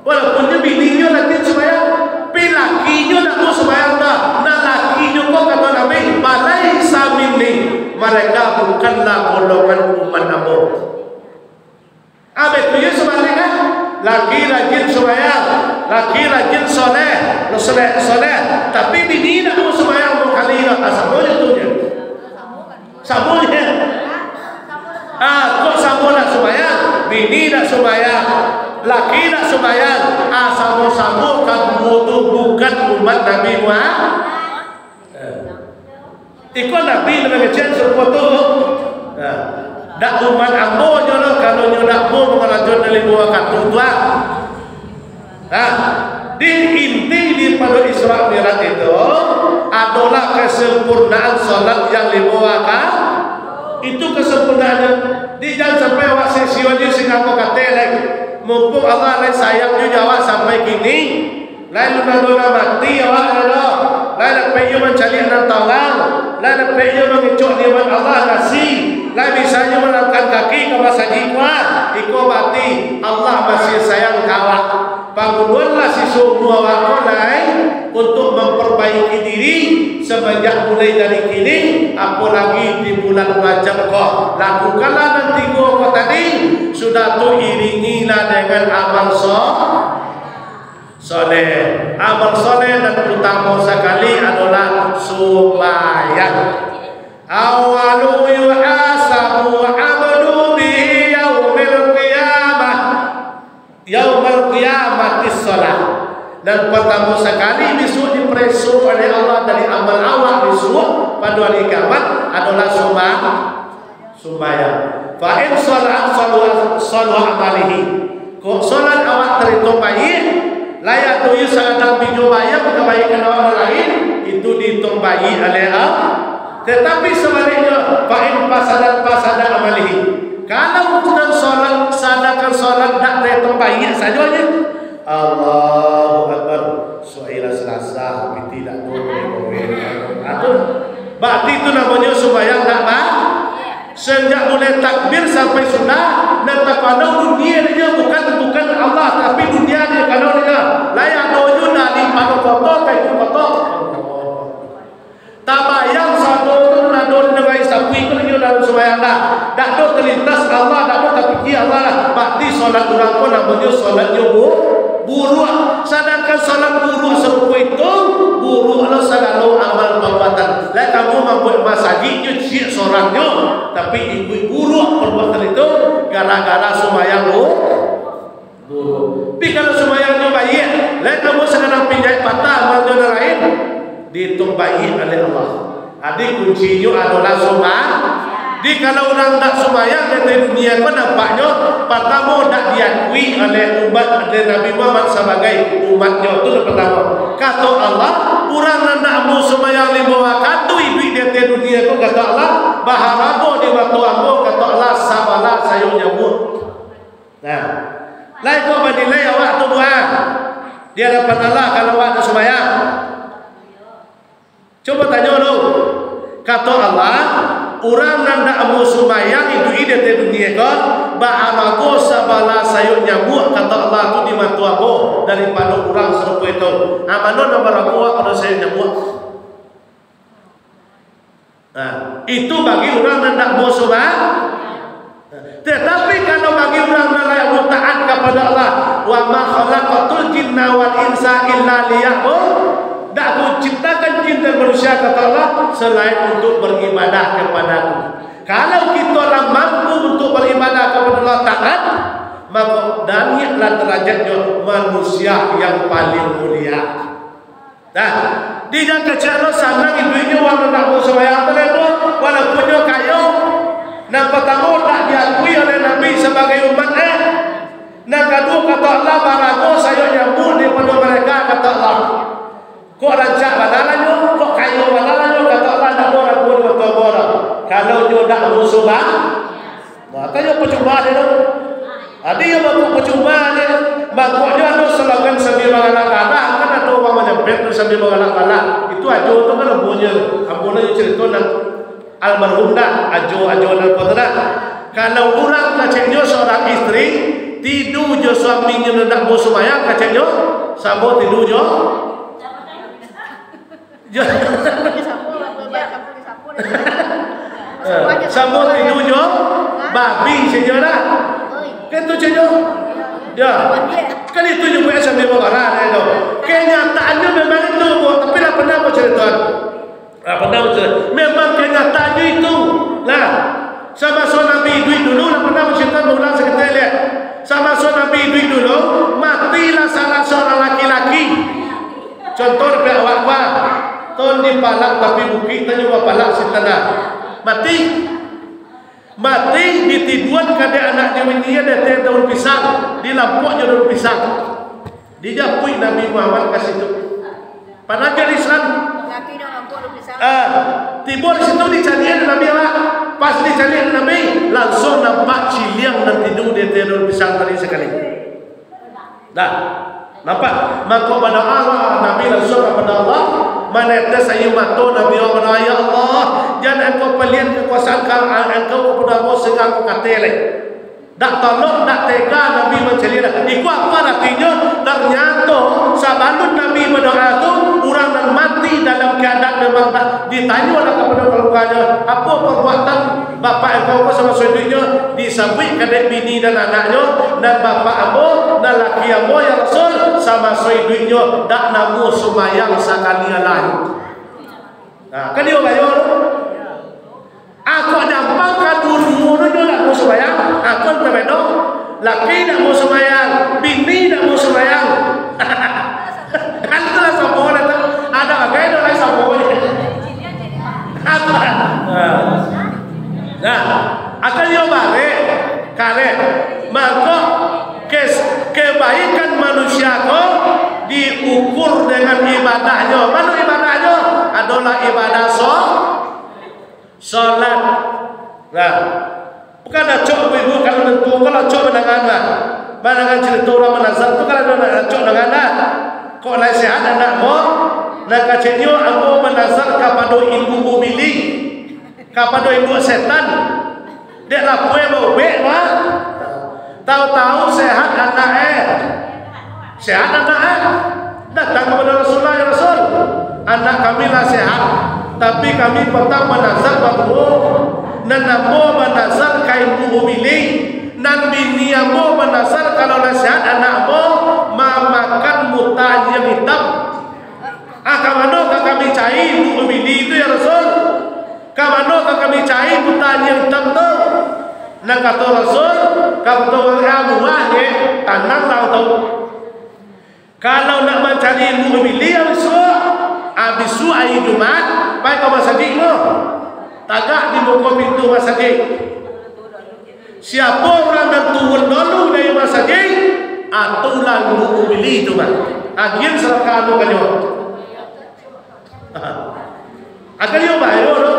walaupun nyo bininyo rajin sumbayang, tapi lakinyo dak mau sumbayang lah. Nah, lakinyo ko kato Nabi, falaisa minni. Mereka bukanlah golongan umat ambo. Abih tu yo sabalik kan? Laki rajin sumbayang, laki rajin soleh, soleh, soleh. Tapi bini ndak mau sumbayang dua kali lah. Ah, samo je tu je. Samo je. Ah, kok samo nak sumbayang? Bini nak sumbayang, laki nak sumbayang. Ah, samo-samo kaduo tu bukan umat Nabi Muhammad. Eh. Iko Nabi nan mangecek sarupo tu. Nah, dak umat ambo nyo lah, kalau nyo dak mau mangarajoan limo wakatu tu, ah. Nah, di inti di pado Isra Mi'raj itu adolah kesempurnaan salat yang limo wakatu. Itu kesempurnaannyo. Di jan sampai awak sisio je singako kate lai. Mumpung Allah lai sayang jo awak sampai kini. Lai luna-luna mati awak lai doh. Lai dapek iyo mancaliak nan tarang. Lai dapek iyo mangecek nikmat Allah nasi. Lai bisa nyo malangkah kaki ka masajik ko, ah. Iko barati Allah masih sayang ka awak. Bangunlah sisa umua awak ko lai untuak mamparbaiki diri, samanjak mulai dari kini, apo lagi di bulan Rajab ko. Lakukanlah nan tigo ko tadi, sudah tu iringilah dengan amal so-, soleh. Amal soleh nan utamo sakali adolah sumbayang. Awwalu yuhasabu abdu bihi yaumal qiyamah, yaumal qiyamati shalah. Nan partamo sakali bisuak dipareso oleh Allah dari amal awak bisuak pado ari kiamat adolah sumba-, sumbayang. Fa in shalah, shalah, shalah amalihi. Kok solat awak tarito baiak, lai ado sagadang bijo bayam kabaikan awak nan lain, itu diitong baiak oleh Allah. Tatapi sabaliknyo, fa in fasadat, fasada amalihi. Kalau nan solat, sadangkan solat dak tarito baiak sajo nyo. Allahu Akbar. Suailah Salasa, piti dak do. Aduh. Barati tu namonyo sumbayang dak ba-, Sanjak mulai takbir sampai sudah, nan tapandang dunia dek nyo, bukan, bukan Allah, tapi dunia dek nyo, pandang dek nyo. Lai ado nyo dari pado koto ka iko koto. Tabayang sado tu nan ado di nagari sapi tu, nyo dalam sumbayang dah. Dak ado talintas Allah, dak ado tapikia Allah lah. Barati solat urang ko namonyo solatnyo bu-, buruak. Sadangkan solat buruak sarupo itu, buruak lo sagalo amal pabuatan. Lai kamu mambuek masajik nyo ciek sorangnyo, tapi ikuik buruak pabuatan itu gara-gara sumbayang bu-, buruak. Tapi kalau sumbayangnyo baiak, lai kamu sakadang pinjahik patah amalnyo nan lain, diitong baiak oleh Allah. Jadi kuncinyo adolah sumba-, jadi kalau urang dak sumbayang di ateh dunia ko, nampaknyo partamo dak diakui oleh umat, oleh Nabi Muhammad sabagai umatnyo. Tu nan partamo. Kato Allah, urang nan dak mau sumbayang limo wakatu iduik di ateh dunia ko, kato Allah, baharago di mato Ambo, kato Allah, sabalah sayok nyambuak. Nah, lai ko banilai awak tu doa di hadapan Allah kalau awak dak sumbayang. Cubo tanyo dulu. Kato Allah, urang nan dak amuah sumbayang iduik di ateh dunia ko, baharago sabalah sayok nyambuak, kato Allah tu di mato Ambo, daripado urang sarupo itu. Ah, mano nan barago pado sayok nyambuak? Nah, itu bagi urang nan dak amuah sumba-, Tatapi kalau bagi urang nan layak mutaat kapado Allah, "Wa ma khalaqtul jinna wal insa illa liya'budun." Dak Aku ciptakan jin dan manusia, kata Allah, selain untuk beribadah kepada-Ku. Kalau kita lah mampu untuk beribadah kepada Allah, taat, maka naiklah derajatnya manusia yang paling mulia. Nah, di nan kecek lo sanang iduiknyo, walaupun nak sumbayang tu, walaupun nyo kayo. Nan partamo, tak diakui oleh Nabi sabagai umat, eh. Nan kaduo, kata Allah, barago sayok nyambuak daripado mereka, kata Allah. Kok rancak bana lah nyo, kok kayo bana lah nyo, kata Allah, ndak ado rago di mato Ambo. Kalau nyo dak sumbayang, Nah, kan nyo pacuma se tu. Ado nyo mangko pacuma se. Mangkonyo ado slogan sambil bagalak-galak, kan ado urang manyampaian tu sambil bagalak-galak. Itu ajo tu kan Ambo nyo, Ambo nyo carito nan almarhum dah, ajo-ajo nan apo tu dah. Kalau urang keceknyo seorang isteri, tidu jo suaminyo nan dak mau sumbayang, keceknyo samo tidu jo. Jo. Eh, samo tidu jo babi sajo lah. Kan itu sajo. Ya. Kan itu juo sambil bagarah, eh, tu. Kenyataannyo memang itu, Bu. Tapi lah pernah Ambo caritoan. Lah pernah Ambo caritoan. Memang kenyataannyo itu. Lah. Samaso Nabi iduik dulu, lah pernah Ambo caritoan, baulang saketek, liek. Samaso Nabi iduik dulu, matilah salah seorang laki-laki. Contoh dek awak ko, ton dipalak tapi bukik, tanyo bapalak si tanah. Mati. Mati ditiduan ka dek anaknyo bini di ateh daun pisang, dilampuak jo daun pisang. Dijapuik Nabi Muhammad ka situ. Padahal di Islam. Ah, tibo di situ dicaliak dek Nabi awak. Pas dicaliak dek Nabi, langsuang nampak ciliang nan tidu di ateh daun pisang tadi sakali. Nah, nampak? Mangko badoalah Nabi langsuang kapado Allah, Manetes aia mato Nabi Allah, "Ya Allah, jan Engkau palian kakuasaan ka-, Engkau kapado ambo sahinggo Angku kateh lai." Dak talok, dak tega Nabi mancaliak doh. Iko apo aratinyo? Ternyato sabalun Nabi badoa tu, urang nan mati dalam kaadaan memang dak ditanyo lah kapado kaluarganyo, apo parbuatan bapak engkau ko samaso iduiknyo? Disabuik ka dek bini dan anaknyo, nan bapak ambo, nan laki ambo, ya Rasul, samaso iduiknyo dak namuah sumbayang sakali alah. Nah, kan iyo bayo tu. Ako jampang ka duo-duo tu nyo dak mau sumbayang, ako tabeda. Laki dak mau sumbayang, bini dak mau sumbayang. Kan itulah sombong dah tu. Ado bagai tu lai sombong ni. Apa? Nah, akan yo barek, karek. Mako, kes-, kebaikan manusia ko diukur dengan ibadahnyo. Mano ibadahnyo? Adolah ibadah so-, Salat. Nah, bukan acok ibu-ibu kalau nantu, kalau acok mandangan lah. Mandangan carito urang manazar tu kalau ado nan acok dangan lah. Kok lai sehat anak mo? Nan keceknyo ambo manazar kapado induak ubili, kapado induak setan. Dek lapeh baubek mah. Tahu-tahu sehat anak eh. Sehat anak eh. Datang kapado Rasulullah, "Ya Rasul, anak kami lah sehat, tapi kami patang banazar baduo. Nan ambo banazar ka induak ubili, nan bini ambo banazar kalau lah sehat anak ambo mamakan buta anjiang itam." Ah, ka mano ka kami cari induak ubili tu, ya Rasul? Ka mano ka kami cari buta anjiang itam tu? Nah, kato Rasul, kato urang, "Ah, mudah je, tananglah tu. Kalau nak mancari induak ubili, bisuak, ah, bisuak ari Jumat, pai ka masajik tu. Tagak di muko pintu masajik. Siapo urang nan turun dulu dari masajik, ah, tu lah induak ubili tu, Bang. Agian sadakah anu kanyo." Akan yo bayo tu.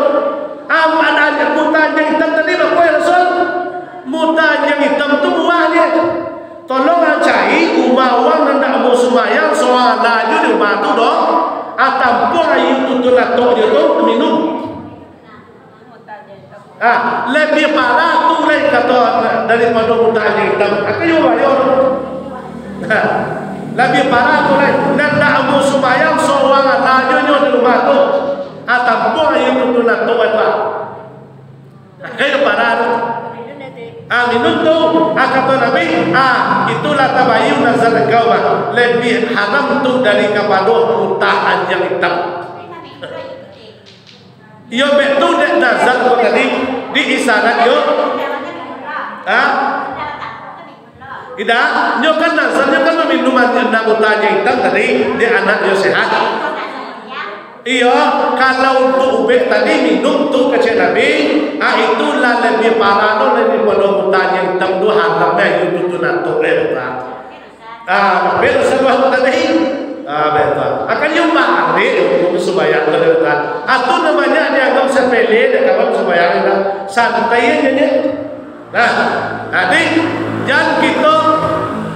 Amat anjiang buta anjiang itam tadi, bako ya Rasul? Buta anjiang itam tu buahnyo. Tolong cari umah urang nan dak mau sumbayang, soalnyo di umah tu doh. Ah, tampuang aia tutuik latoknyo tu, minum. Ah, labiah parah tu lai kato daripado buta anjiang itam. Akan yo bayo tu. Ha, labiah parah tu lai. Nan dak ambo sumbayang sorang aja nyo di rumah tu. Ah, tampuang aia tutuik latoknyo tu. Akan yo parah tu. Ah, minum tu. Ah, kato Nabi, ah, itulah tabayun nazar engkau, bah. Labiah haram tu dari kapado buta anjiang itam. Iyo, baitu dek nazar ko tadi, di isyarat yo. Ha? Indak, nyo kan nazar, nyo kan maminum anak buta anjiang itam tadi, dek anak nyo sehat. Iyo, kalau untuak ubek tadi minum tu kecek Nabi, ha, itu lah labiah parah tu, labiah pado buta anjiang itam tu, haram deh, itu tu natuk deh, buta. Ah, tapi dosa buah tadi. Ah, betul. Akan yo barek hukum sumbayang tu, betul. Atau namanya dianggap sepele, dek kawan sumbayang tu. Santai aja ni. Nah, jadi, jan kito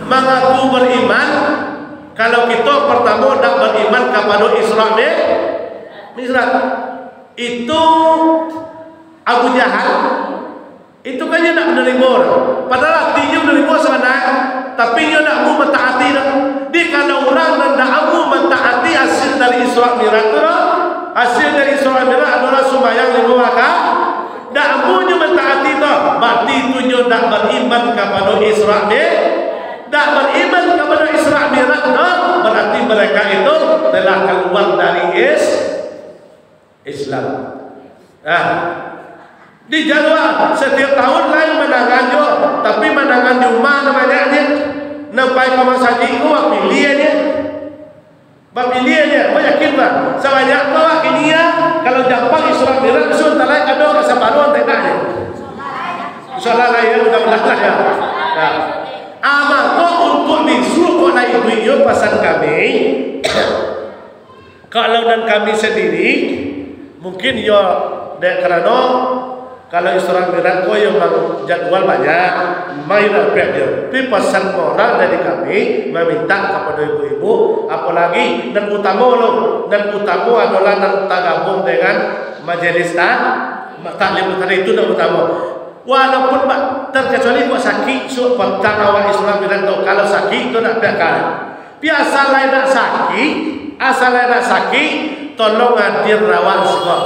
mangaku beriman, kalau kito pertamo dak beriman kapado Isra Mi-, Mi'raj. Itu Abu Jahal, itu kan nyo ndak manarimo doh. Padahal ati nyo manarimo sabananyo, tapi nyo ndak mau mataati doh. Di kalau urang nan ndak mau mataati hasil dari Isra Mi'raj tu doh, hasil dari Isra Mi'raj adolah sumbayang limo rakaat, ndak mau nyo mataati tu, berarti tu nyo ndak beriman kapado Isra Mi-, ndak beriman kapado Isra Mi'raj tu, berarti mereka itu telah keluar dari Is-, Islam. Nah, di Jawa setiap tahun lai mandangan jo, tapi mandangan di rumah nan banyak je. Nan pai ka masajik ko bapiliah je. Bapiliah je, ba yakin bah. Sabanyak ko bapiliah, kalau jampang Isra Mi'raj, sudah talai kado ka saparuah antek nak je. Insyaallah lah ya, mudah-mudahan lah ya. Nah. Ah, mako untuak bisuak ko lai duit yo pasan kami. Kalau nan kami sandiri, mungkin yo dek karano Kalau Isra Mi'raj ko yo memang jadwal banyak, main apiak dia. Tapi pasan moral dari kami, mamintak kapado ibu-ibu, apolagi nan utamo lo, nan utamo adolah nan tagabuang dengan majelis ta-, taklim tadi, itu nan utamo. Walaupun ba-, terkecuali buat sakik, suak patang awak Isra Mi'raj tu, kalau sakik tu nak piak ka. Tapi asal lai nak sakik, asal lai nak sakik, tolong hadir rawat siko.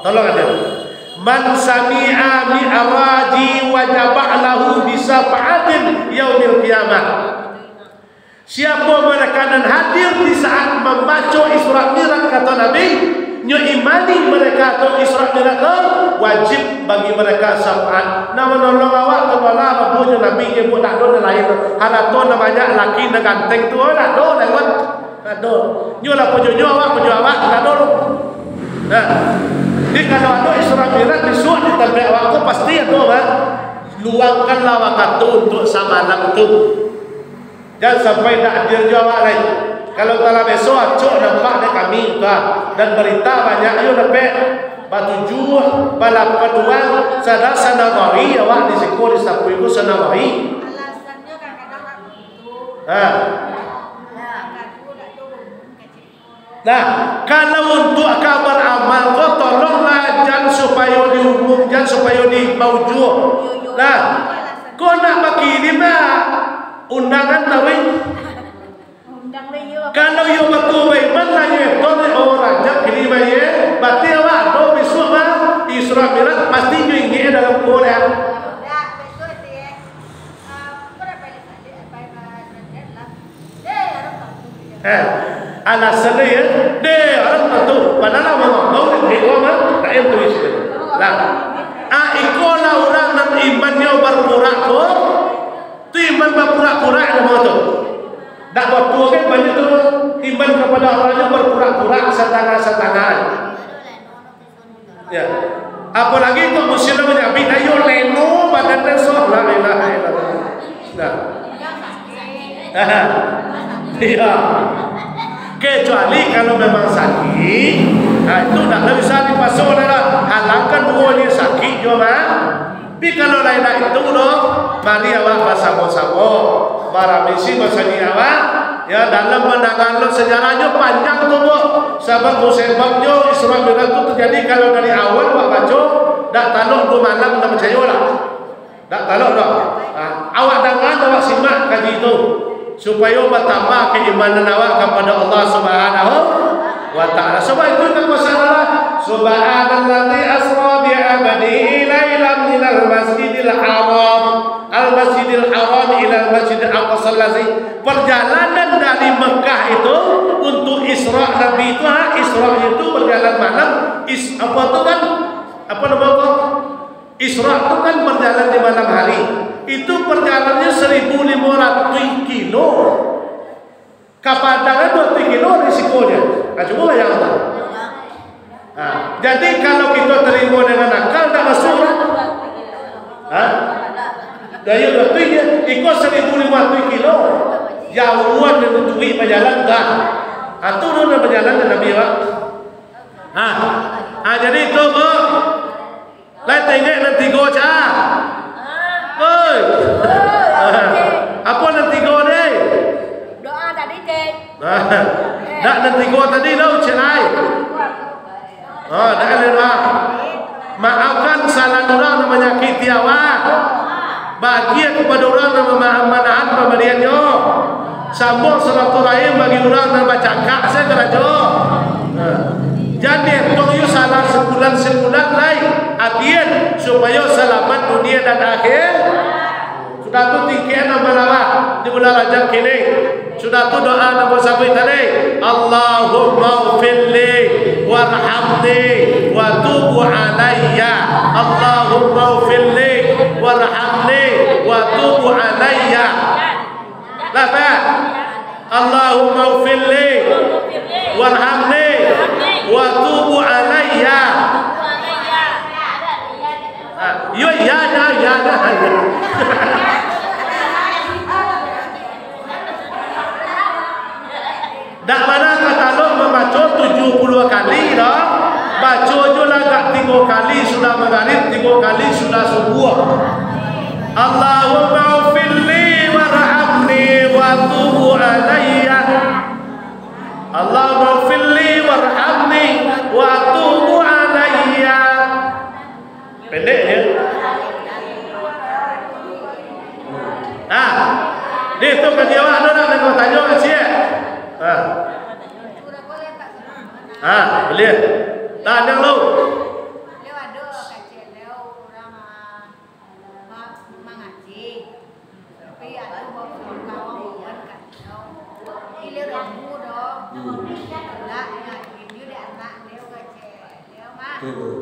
Tolong hadir. "Man sami'a mi'raji wajaba lahu bi syafa'atin yaumil qiyamah." Siapo mereka nan hadir di saat mambaco Isra Mi'raj, kato Nabi, nyo imani mereka tu Isra Mi'raj tu, wajib bagi mereka syafaat. Nan manolong awak tu lah, babuah jo Nabi je, buah dak ado nan lain. Harato nan banyak, laki nan ganteng tu, oh, dak ado lewat. Ado. Nyo lah punyo nyo, awak punyo awak, dak ado tu. Nah. Jadi kalau ado Isra Mi'raj bisuak di tampek awak tu, pasti ado, bah. Luangkanlah wakatu untuk samalam tu. Jan sampai dak hadir jo awak lai. Kalau talah beso acok nampak dek kami, tuah. Dan barita banyak yo dapek. Batujuah, balapan urang, sada sanawari awak di siko di sapu iko sanawari. Alasannyo kadang-kadang nak tutup. Ha. Nah, kalau untuak ka baramal ko, tolonglah jan supayo diumum, jan supayo di baujuah. Nah, ko nak bakirim lah undangan taruih. Kalau iyo batua baiman lah, iyo eto dek, oh, Rajab kini bayie, berarti awak ado bisuak mah, Isra Mi'raj, pasti nyo ingek dalam Quran. Eh, alasan dia, ya, deh, orang tentu, padahal awak mau, mau, mau, mau, tak yang tulis. Lah, ah, ikolah urang nan imannyo barpura-pura. Tu iman bapura-pura namo tu. Dak batua kan banyak tu iman kapado Allah nyo bapura-pura, satangah-satangah. Ya. Apolagi tu muslim manyabik, ayo leno badan den soh, la ilaha illallah. Nah. Iya. Kecuali kalau memang sakit, nah, itu dak bisa dipaso lah. Halangkan duo ni sakit jo mah. Tapi kalau lain dak itu doh, mari awak basamo-samo, baramisi basani awak, ya, dalam mandanga lo sejarahnyo panjang tu, Bu. Sabab tu sebabnyo Isra Mi'raj tu terjadi, kalau dari awal awak baco, dak talok duo malam, dak picayo lah. Dak talok doh. Ha, awak danga, awak simak kaji tu. Supayo batambah keimanan awak kapado Allah Subhanahu wa Ta'ala. Sabab itu kakuasaan Allah, "Subhanalladzi asra bi 'abdihi lailan minal masjidil haram, al masjidil haram ilal masjidil aqsal ladzi." Perjalanan dari Mekah itu untuk Isra Nabi itu, ha, Isra itu berjalan malam, is-, apa tu kan? Apa nama tu? Isra tu kan berjalan di malam hari. Itu perjalanannya seribu lima ratus kilo. Ka Padang kan dua ratus kilo risikonyo. Nah, cubo bayangkan. Nah, jadi kalau kita terima dengan akal, tak masuk lah. Ha? Daya dua ratus je. Iko seribu lima ratus kilo. Jauhan dan tutupi berjalan dah. Ha, tu dah berjalan dengan Nabi, Pak. Ha. Ha, jadi itu, Bu. Lai taingek nan tigo, Ca? Oi. Apo nan tigo, deh? Doa tadi, Cek. Dak nan tigo tadi, dah, Cek, lai. Oh, dak ada doa. Maafkan salah urang nan manyakiti awak. Bagia kapado urang nan mama-, manahan pambariannyo. Sambung silaturahim bagi urang nan bacakak sajo karajo. Nah, jan dietong yo salah sabulan-sabulan lai, adian, supayo salamat dunia dan akhir. Sudah tu tingkian nan balawah di bulan Rajab kini. Sudah tu doa nan basabuik tadi, "Allahummaghfirli warhamni wa tub alayya." Allahummaghfirli warhamni wa tub alayya. Lah, Pak? "Allahummaghfirli warhamni wa tub alayya." Ah, yo, iya dah, iya dah, iya. Dak pernah katalok mambaco tujuah puluah kali doh. Baco jo lah agak tigo kali sudah magarib, tigo kali Ka jawab ado nak, nak tanyo ka ciek? Ha. Ha, boleh. Tadang lu. Hmm.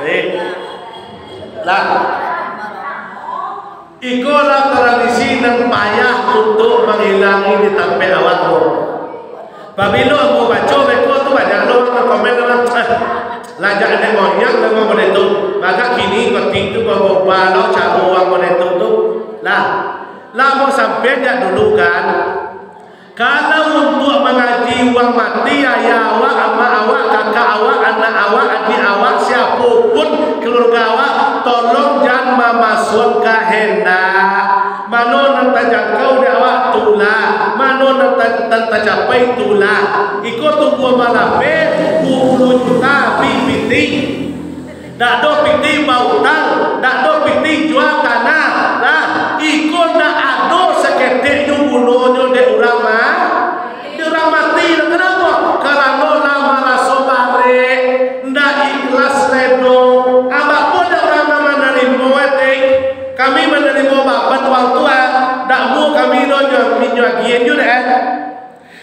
Baik. Lah. Iko lah tradisi nan payah untuak mangilangi di tampek awak ko. Pabilo ambo baco beko tu, banyak lo urang komen lah, "Eh, lajak nek monyang memang model tu." Bagak kini kok tu baubah lo caro urang model tu tu. Lah, lah ambo sampean jak dulu kan. Kalau untuak mangaji urang mati, ayah awak, amak awak, kakak awak, anak awak, adiak awak, siapo pun kaluarga awak, tolong jan mamasuak kahandak. Mano nan tajangkau dek awak, tulah. Mano nan ta-, nan tacapai, tulah. Iko tumbuah malapeh, duo puluah juta, abih pitih. Dak ado pitih bautang, dak ado pitih jua tanah. Lah, iko ndak ado saketek juo gunonyo dek urang ma-, dek urang mati. Lah, kanapo? Karano lah maraso barek, ndak ikhlas lai do. Abak po dek urang nan manarimo, etek. Kami manarimo baban urang tu, dak muo kami do nyo, nyo agiah juo dek.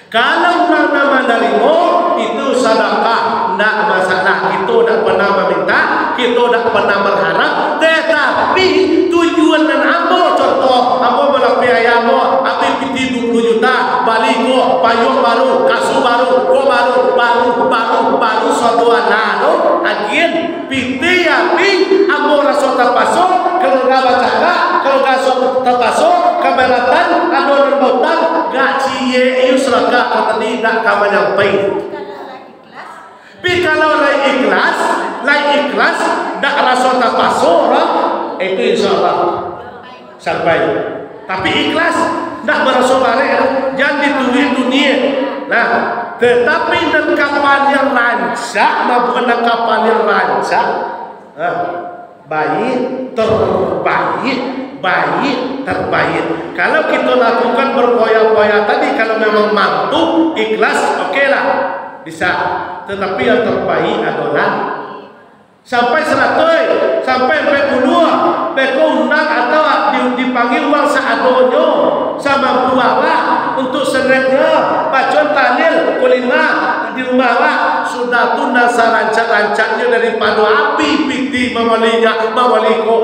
Kalau urang nan manarimo, itu sadakah, ndak masalah. Kito ndak pernah maminta, kito ndak pernah berharap, tetapi tujuan nan ambo contoh, ambo malapeh ayah ambo, abih pitih duo puluah juta, bali ko, payuang baru, kasua baru, ko baru, baru, baru, baru, sado alah tu, agiah. Pitih abih, ambo raso tapaso, kaluarga bacakak, kaluarga raso tapaso, kabaratan, ado nan bautang, gak ciek iyo sadakah ka tadi, dak ka manyampai. Tapi kalau lai ikhlas, lai ikhlas, dak raso tapaso, itu insya Allah. Sampai. Tapi ikhlas, ndak maraso barek, jan dituruik dunia. Nah, tetapi nan ka paliang rancak, mabuak nan ka paliang rancak, nah, baik, terbaik, baik, terbaik. Kalau kito lakukan berpoya-poya tadi, kalau memang mampu, ikhlas, oke lah, bisa. Tetapi yang terbaik adalah Sampai saratuih, sampai ampek puluah, beko undang atau di, dipanggia urang seadonyo, samampu awak, untuak senetnyo, baco tahlil, kulimah, di rumah awak, sudah tu nan sarancak-rancaknyo daripado abih pitih mambali nyak, mambali ko.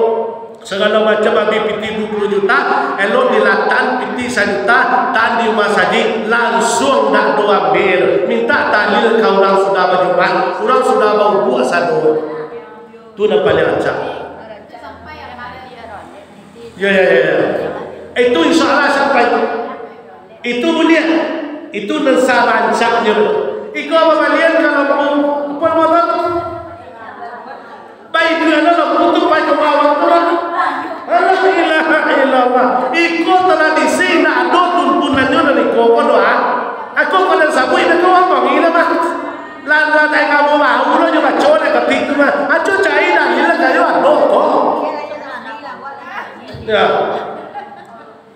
Sagalo macam abih pitih duo puluah juta, elok dilatak pitih sajuta, tan di rumah sajik, lansuang dak do ambiak, mintak tahlil ka urang sudah bajumaik, urang sudah baubuak sado. Tu nan paliang rancak. Yo, yo, yo, yo. Itu insya Allah sampai. Itu buliah. Itu nan sarancaknyo. Iko babalian ka lampu, apo namo tu? Pai duo anak lampu tu, pai ka bawah tu lah. La ilaha illallah. Iko tradisi, ndak ado tuntunannyo dari iko ko doa. Aku ko nan sabuik, dah ko abang ila mah. Lah, lah, dah ngamo bahu lah, nyo baco dek ketik tu mah. Aco cari dalil lah, kayo ado ko. Ya.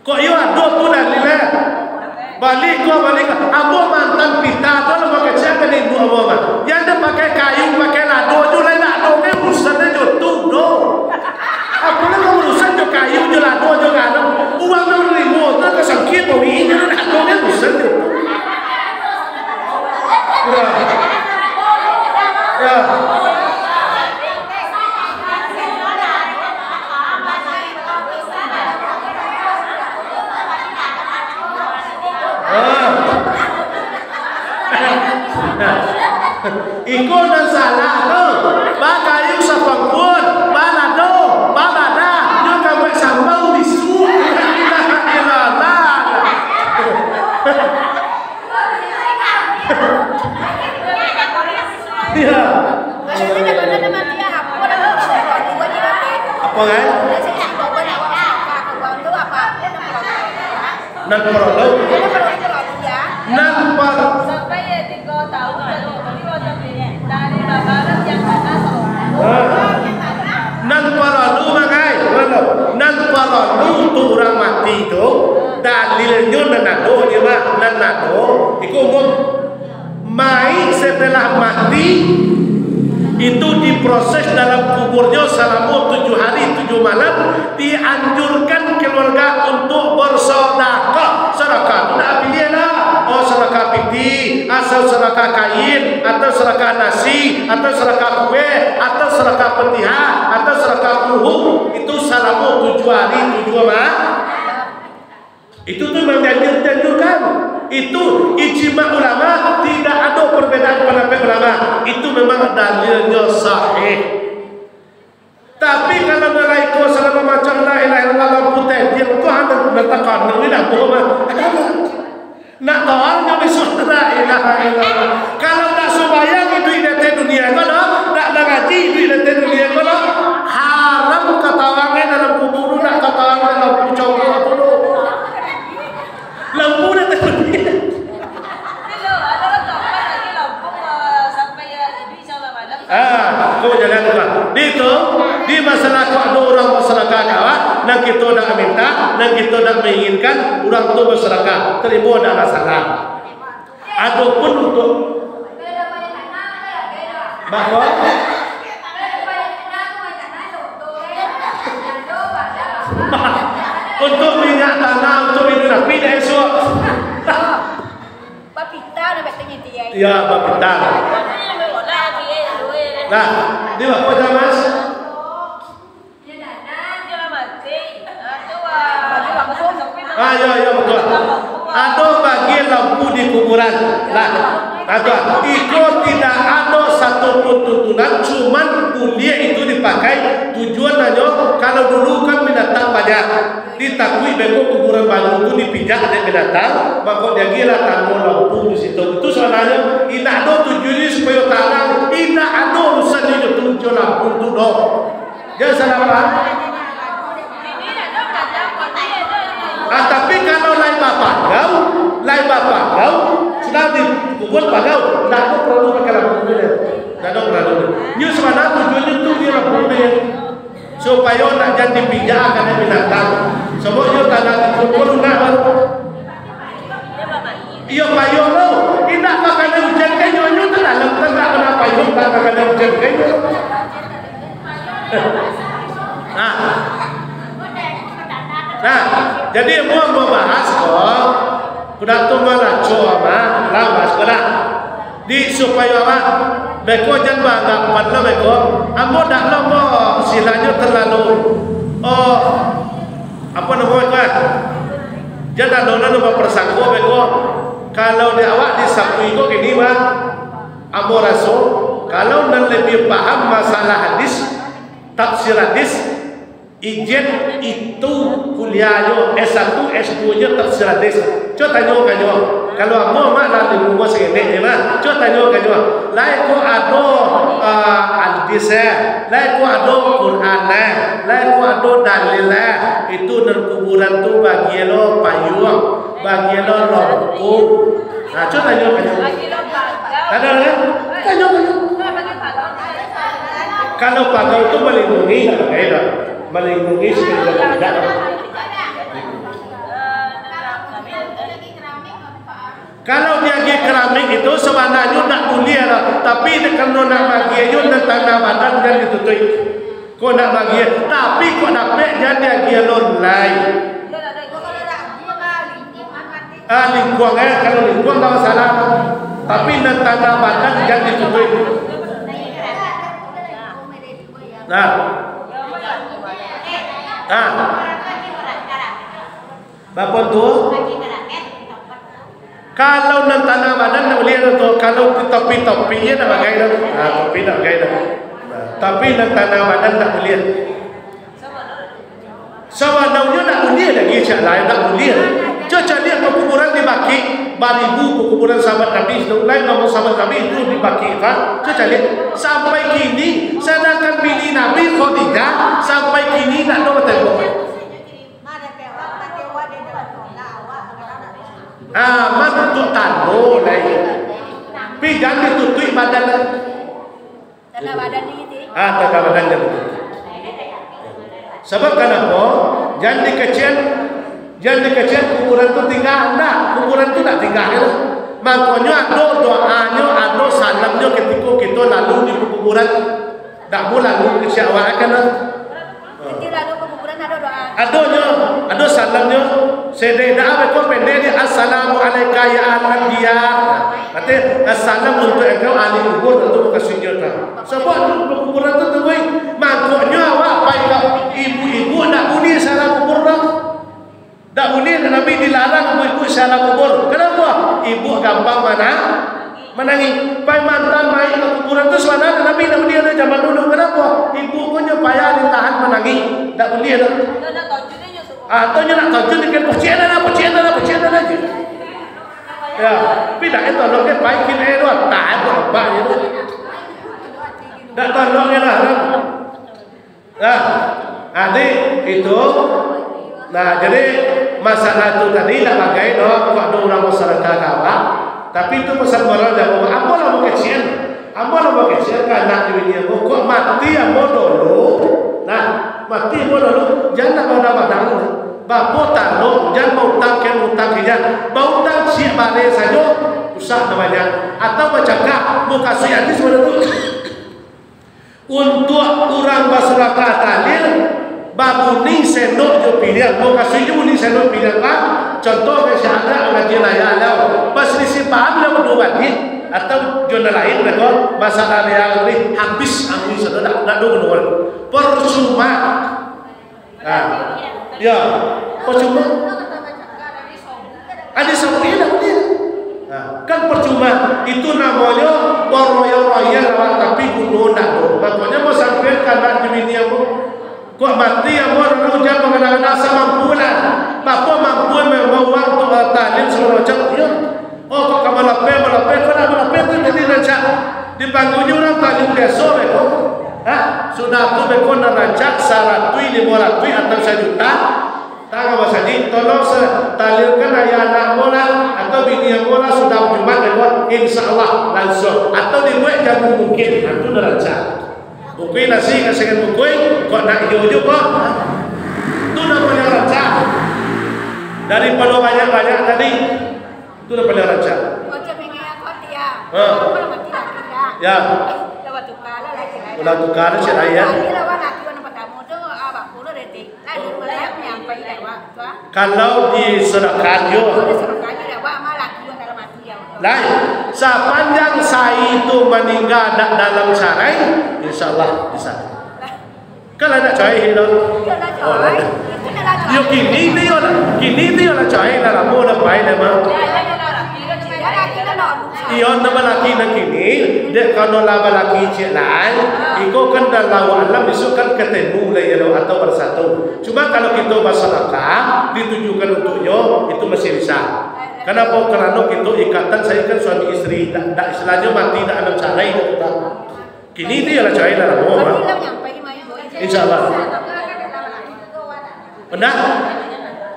Kok iyo ado tu dalil, eh? Balik ko, balik ko. Ambo mantan pita tu lah, mangecek ka induk ambo mah. Yang ado pakai kayu, pakai lado tu, lai lado ke urusan dek jo tu do. Apo lah kau urusan jo kayu, jo lado, jo garam. Urang nan manarimo tu ka sangkir, bau ini, lado ke urusan jo tu. Ya. Ya. Ah. Iko nan salah tu. Bakayu sapangkuan, balado, babadah, nyo ka buek sambal bisuak. La ilaha illallah. Iya. Apo, kan? Nan parlu. Nan par- Nan paralu, mangai, nan paralu tu urang mati tu, dalilnyo nan ado, di ma-, nan ado, iko umum. Mayik setelah mati, itu diproses dalam kuburnyo salamo tujuah hari, tujuah malam, dianjurkan keluarga untuk bersedekah. Sedekah tu nak pilih lah. Oh, sedekah piti, atau sedekah kain, atau sedekah nasi, atau sedekah kue, atau sedekah petihah, atau sedekah kuhu. Itu salamo tujuah hari, tujuah ma-, itu tu memang dianjur-, dianjurkan. Itu ijma ulama, tidak ada perbedaan pendapat ulama. Itu memang dalilnya sahih. Tapi kalau malaiko sagalo macam la ilaha illallah lampu tedil tu, ha, nak, nak takan, nak lidah tu mah. Nak tahu nyo bisuak la ilaha illallah. Kalau nak sumbayang iduik di ateh dunia ko doh, nak mangaji iduik di ateh dunia ko doh, haram katawang dalam kubur tu, nak katawang dalam pucong tu, apa tu? Lampu di ateh dunia. Ah, ko jalan tu lah. Di tu, di masalah ko ado urang basadakah ka awak, nan kito nak minta, nan kito nak mainginkan, urang tu basadakah, tarimo, ndak masalah. Adopun untuk, bako? Untuk minyak tanah, untuk minyak api, dah esok. Bapita nak batanyo ti ai. Ya, bapita. Nah, di bako, Mas? Ah, ya, ya, betul. Ado bagi lampu di kuburan. Nah, ado. Iko tidak ado satu pun tuntunan, cuman buliah itu dipakai. Tujuan hanyo, kalau dulu kan binatang banyak. Ditakuik beko kuburan baru tu dipijak dek binatang, mako diagiahlah tando lampu di situ. Itu sabananyo indak ado tujuannyo supayo tanang, indak ado urusannyo jo tu, jo lampu tu doh. Jan salah paham. Ah, tapi kalau lai bapagau, lai bapagau, sudah dikubur pagau, indak ado paralu pakai lampu tu, indak ado paralu. Nyo sabananyo tujuannyo tu, nyo lampu tu, yo. Supayo ndak jan dipijak kanai binatang. Sabab iyo tanah dikubur lunak baru. Iyo payuang tu. Indak ka kanai ujan ka inyo, inyo tu dalam tu indak kanai payuang, indak ka kanai ujan ka inyo. Nah. Nah, jadi ambo, ambo bahas ko, kuda tu malaco mah, lah bahas ko lah. Di, supayo awak beko jan baanggapan lo beko, ambo dak lo, ambo istilahnyo terlalu, oh, apo namo beko, ah? Jan ado lo baprasangko beko. Kalau di awak di sapu iko kini, Bang, ambo raso, kalau nan labiah paham masalah hadis, tafsir hadis, Ijen itu kuliahnyo S satu, S dua-nyo tafsir hadis. Cubo tanyo ka nyo. Kalau ambo mah lah di rumah saketek je mah. Cubo tanyo ka nyo. Lai ko ado, ah, hadis, eh. Lai ko ado Quran, eh. Lai ko ado dalil, eh. Itu nan kuburan tu bagian lo payuang, bagian lo lampu. Nah, cubo tanyo ka nyo. Ado kan? Tanyo ka nyo. Kalau pagau tu malindungi, indak bagai doh. Malindungi supaya indak. Kalau diagiah keramik itu sabananyo ndak buliah lah, tapi dek karano nak maagiahnyo nan tanah badan jan ditutuik. Kok nak maagiah, tapi kok dapek jan diagiah lo lai. Ah, lingkuang, eh, kalau lingkuang tak masalah. Tapi nan tanah badan jan ditutuik. Nah. Nah. Bapa tu? Kalau nan tanah badan ndak buliah tu. Kalau topi-topi je ndak bagai tu. Nah, topi ndak bagai tu. Nah, tapi nan tanah badan ndak buliah. Sabananyo ndak buliah lagi, cak lain ndak buliah. Cubo caliak pakuburan di Baqi', baribu pakuburan sahabat Nabi, lain namo sahabat Nabi itu di Baqi', kan? Cubo caliak. Sampai kini, sadangkan bini Nabi Khadijah, sampai kini ndak ado batembok. Ah, mah tutuik tando, dai. Pi jan ditutuik badan. Tanah badan ni gitu. Ah, tanda badan jan batua. Sabab kanapo? Jan dikecekan, jan dikecekan kuburan tu tingga, ndak. Kuburan tu ndak tingga, kan? Mangkonyo ado doanyo, ado salamnyo katiko kito lalu di pakuburan. Ndak buliah lalu kecek awak, kan? Setiap lalu pakuburan ado doa. Adonyo, ado salamnyo. Sadek doa beko pendek ni, "Assalamu alaika ya ahlan diyar." Arti, "Assalam untuk engkau ahli kubur," itu mukasuiknyo tu. Sabab tu, pakuburan tu tubuih. Mangkonyo awak pai ka ibu-ibu, ndak buliah salam kubur tu. Ndak buliah, Nabi dilarang ibu-ibu salam kubur. Kanapo? Ibu gampang mana-, manangih. Pai maanta mayik ka kuburan tu sabananyo Nabi ndak buliah doh zaman dulu. Kanapo? Ibu ko nyo payah ditahan manangih. Ndak buliah doh. Ah, tu nyo nak tahu, nyo kan pocian lah, pocian lah, pocian lah je. Ya, tapi ndak tolong dia pai kini doh, tak ada apa je tu. Ndak tolong dia lah. Nah, jadi itu. Nah, jadi masalah tu tadi ndak bagai doh, kok ado urang basadakah ka awak. Tapi itu pesan moral dari ambo, ambo lah mukecek. Ambo lah mukecek ka anak jo bini ambo, kok mati ambo dulu. Nah, mati ambo dulu, jan nak badang-badang. Bapo talok, jan bautang ka utang ka inyo. Bautang ciek bareh sajo, usah nan banyak. Atau bacakak, mukasuik hadis mano tu. Untuak urang basadakah tahlil, babunyi sendok jo piliang. Mukasuik jo bunyi sendok piliang, Pak. Contoh, ka syahadat, mangaji layah, lau. Baselisih paham, lau, duo baliak. Atau jo nan lain, betul. Masalah layah, habis angin sadodak, nak duo. Percuma. Nah, ya. Percuma. Ado sabuik lah buliah. Nah, kan percuma. Itu namonyo baroya-roya lawak, tapi guno ndak ado. Makonyo, mau sampai ka anak jo bini ambo. Kok mati ambo lalu jan mangada-ngada, samampu lah. Bapo mampu memang uang tu, eh, tahlil sagalo macam. Iyo. Oh, kok ka malapeh, malapeh, kok nak malapeh tu jadi rancak. Dipangguanyo urang tahlil biaso beko. Ha? Sudah tu beko nan rancak saratuih, limo ratuih, atau sajuta. Tangan basajik, tolong se-, tahlilkan ayah anak ambo lah, atau bini ambo lah, sudah Jumat beko, insya Allah langsung. Atau dibuek jamu mungkin, ha, tu nan rancak. Bungkuih nasi, kasihkan bungkuih, kok nak iyo juo, kok. Tu nan paling rancak. Daripado banyak-banyak tadi. Tu lah paling rancak. Macam ini aku dia. Ha. Aku lah mati laki dah. Ya. Lawan tukar lah laki lain. Ulah tukar cik lain, ya. Tadi lawan laki warna pertama tu, ah, bak puluh detik. Lalu melihat menyampai lewat tu, ah. Kalau disedekahkan yo. Kalau disedekahkan yo, lewat mah laki warna dalam hati dia. Lai, sapanjang sai tu maningga dak dalam carai, insyaallah bisa. Lah. Kan lah nak carai tu. Yo lah, oh, lah. Carai. Itu dah lah carai. Yo, kini tu yo lah. Kini tu yo lah carai lah, lamo dah pai dah, mah. Ya, ya, ya, ya, ya, ya. Iyo, nan balaki nan kini, dek kalau lah balaki ciek lai, iko kan dah lawa alam, besok kan ketemu lah ya, atau bersatu. Cuma kalau kito basadakah, ditujukan untuknyo, itu masih bisa. Kenapa? Karena kito ikatan saya kan suami isteri, dak, dak istilahnya mati, dak ada carai, dak, dak. Kini tu yo lah carai lah lamo, Mak. Insyaallah. Nah,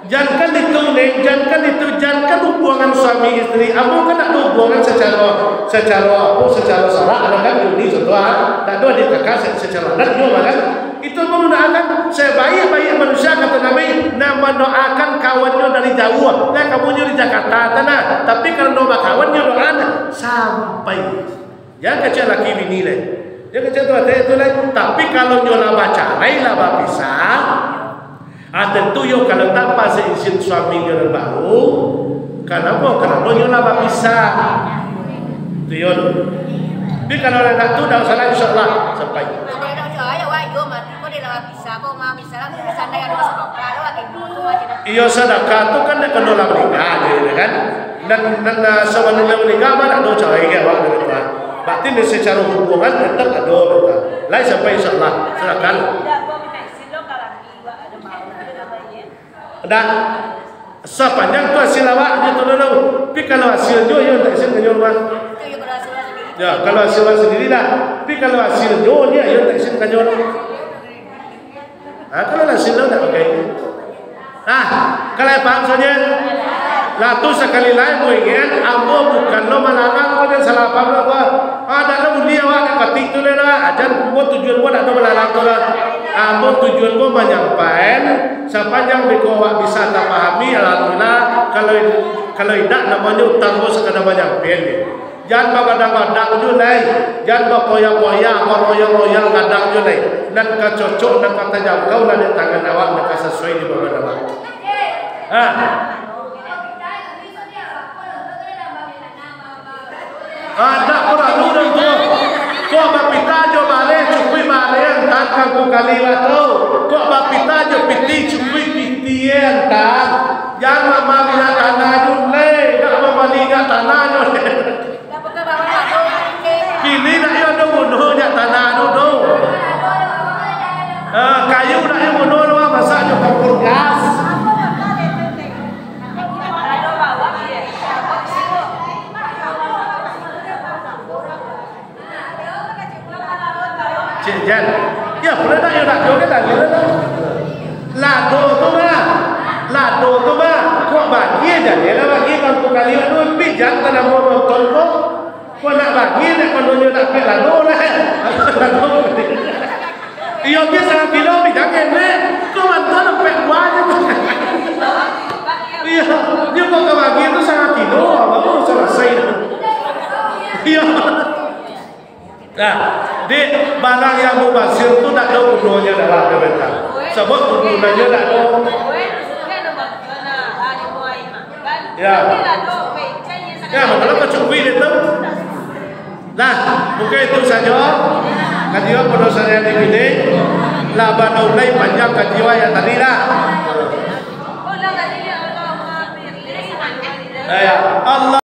jankan itu, Neng, jankan itu, jankan hubungan suami isteri. Ambo kan dak ado hubungan secara, secara apo, secara syarak, ado kan, ini contoh, ah. Dak ado adik kakak se-, secara adat, iyo, kan? Itu menggunakan sebaik-baik manusia, kata Nabi, nan mandoakan kawannyo dari jauah. Nah, kamunnyo di Jakarta, tanah. Tapi kalau bakawan, nyo doa, nah, sampai. Jan kecek laki bini lai. Jan kecek tu ati tu lai. Tapi kalau nyo lah bacarai, lah bapisah, ah, tentu yo kalau tanpa seizin suami nyo nan baru, kanapa? Karano nyo lah bapisah. Tu yo tu. Tapi kalau lah dak tu, dak usah lah, insyaallah sampai. Kalau dak usah, yo, wak, yo, mati ko dia lah bapisah, ko mah, misalnya, misalnya ado masalah, kalau ati tu, ati dak. Iyo, sadakah tu kan dak kena lah maningga, yo kan? Nan, nan, ah, sabalun lah maningga mah dak ado carai ka awak, dak ado. Berarti nan secara hubungan tetap ado, dak ado. Lai sampai, insyaallah, silakan. Dak, sapanjang tu hasil awak, nyo tu dulu. Tapi kalau hasil nyo, iyo tak izin ka nyo mah. Ya, kalau hasil awak sendiri dah. Tapi kalau hasil nyo, iyo tak izin ka nyo. Ha, kalau lah silau dak pakai. Ha, kalau paham sajo. Lah tu sakali lai, muingin, ambo bukan lo malarang, ko jan salah paham lo, ko. Ah, dak lo buli awak, dak Mati tu lah, jan ambo tujuan ambo nak balalang tu lah. Ambo tujuan ambo manyampaikan, sapanjang beko awak bisa tapahami, alhamdulillah. Kalau, kalau indak, namonyo utang ambo sakadar manyampaikan je. Jan bagadang-gadang jo lai, jan bapoya-poya, baroyang-royang gadang jo lai. Nan ka cocok, nan ka tajangkau lah dek tangan awak, nan ka sasuai di badan awak. Ha. Ah, tak paralu doh tu. Kok bapita jo bareh, cukuik bareh antan ka angku kali awak tu. Kok bapita jo pitih, cukuik pitih antan. Jan mama minyak tanah dulu lai, dak mama minyak tanah nyo. Kini dak yo ado guno minyak tanah tu doh. Ah, kayu dak yo guno doh, masak jo kompor gas. Cik Jan, ya, pernah tak yo nak jual ke tadi lah tu? Lado tu mah, lado tu mah, kok bagi aja dia lah bagi kan tu kali anu, pi Jan tanah mau nonton kok, kok nak bagi nak kononyo nak pek lado lah, lado. Iyo, biasa kilo bidang kenek, kok mantan sampai buah je tu. Iyo, dia kok ka bagi tu sangat kilo, baru selesai. Iyo. Nah, di barang yang mubazir tu tak ada gunanya dalam kereta. Sebab gunanya tak ada. Ya. Ya, masalah kacukui itu. Nah, mungkin itu saja. Kajian pada saya di sini. Lah, bana ulai panjang kajian yang tadi lah. Eh, ya. Allah.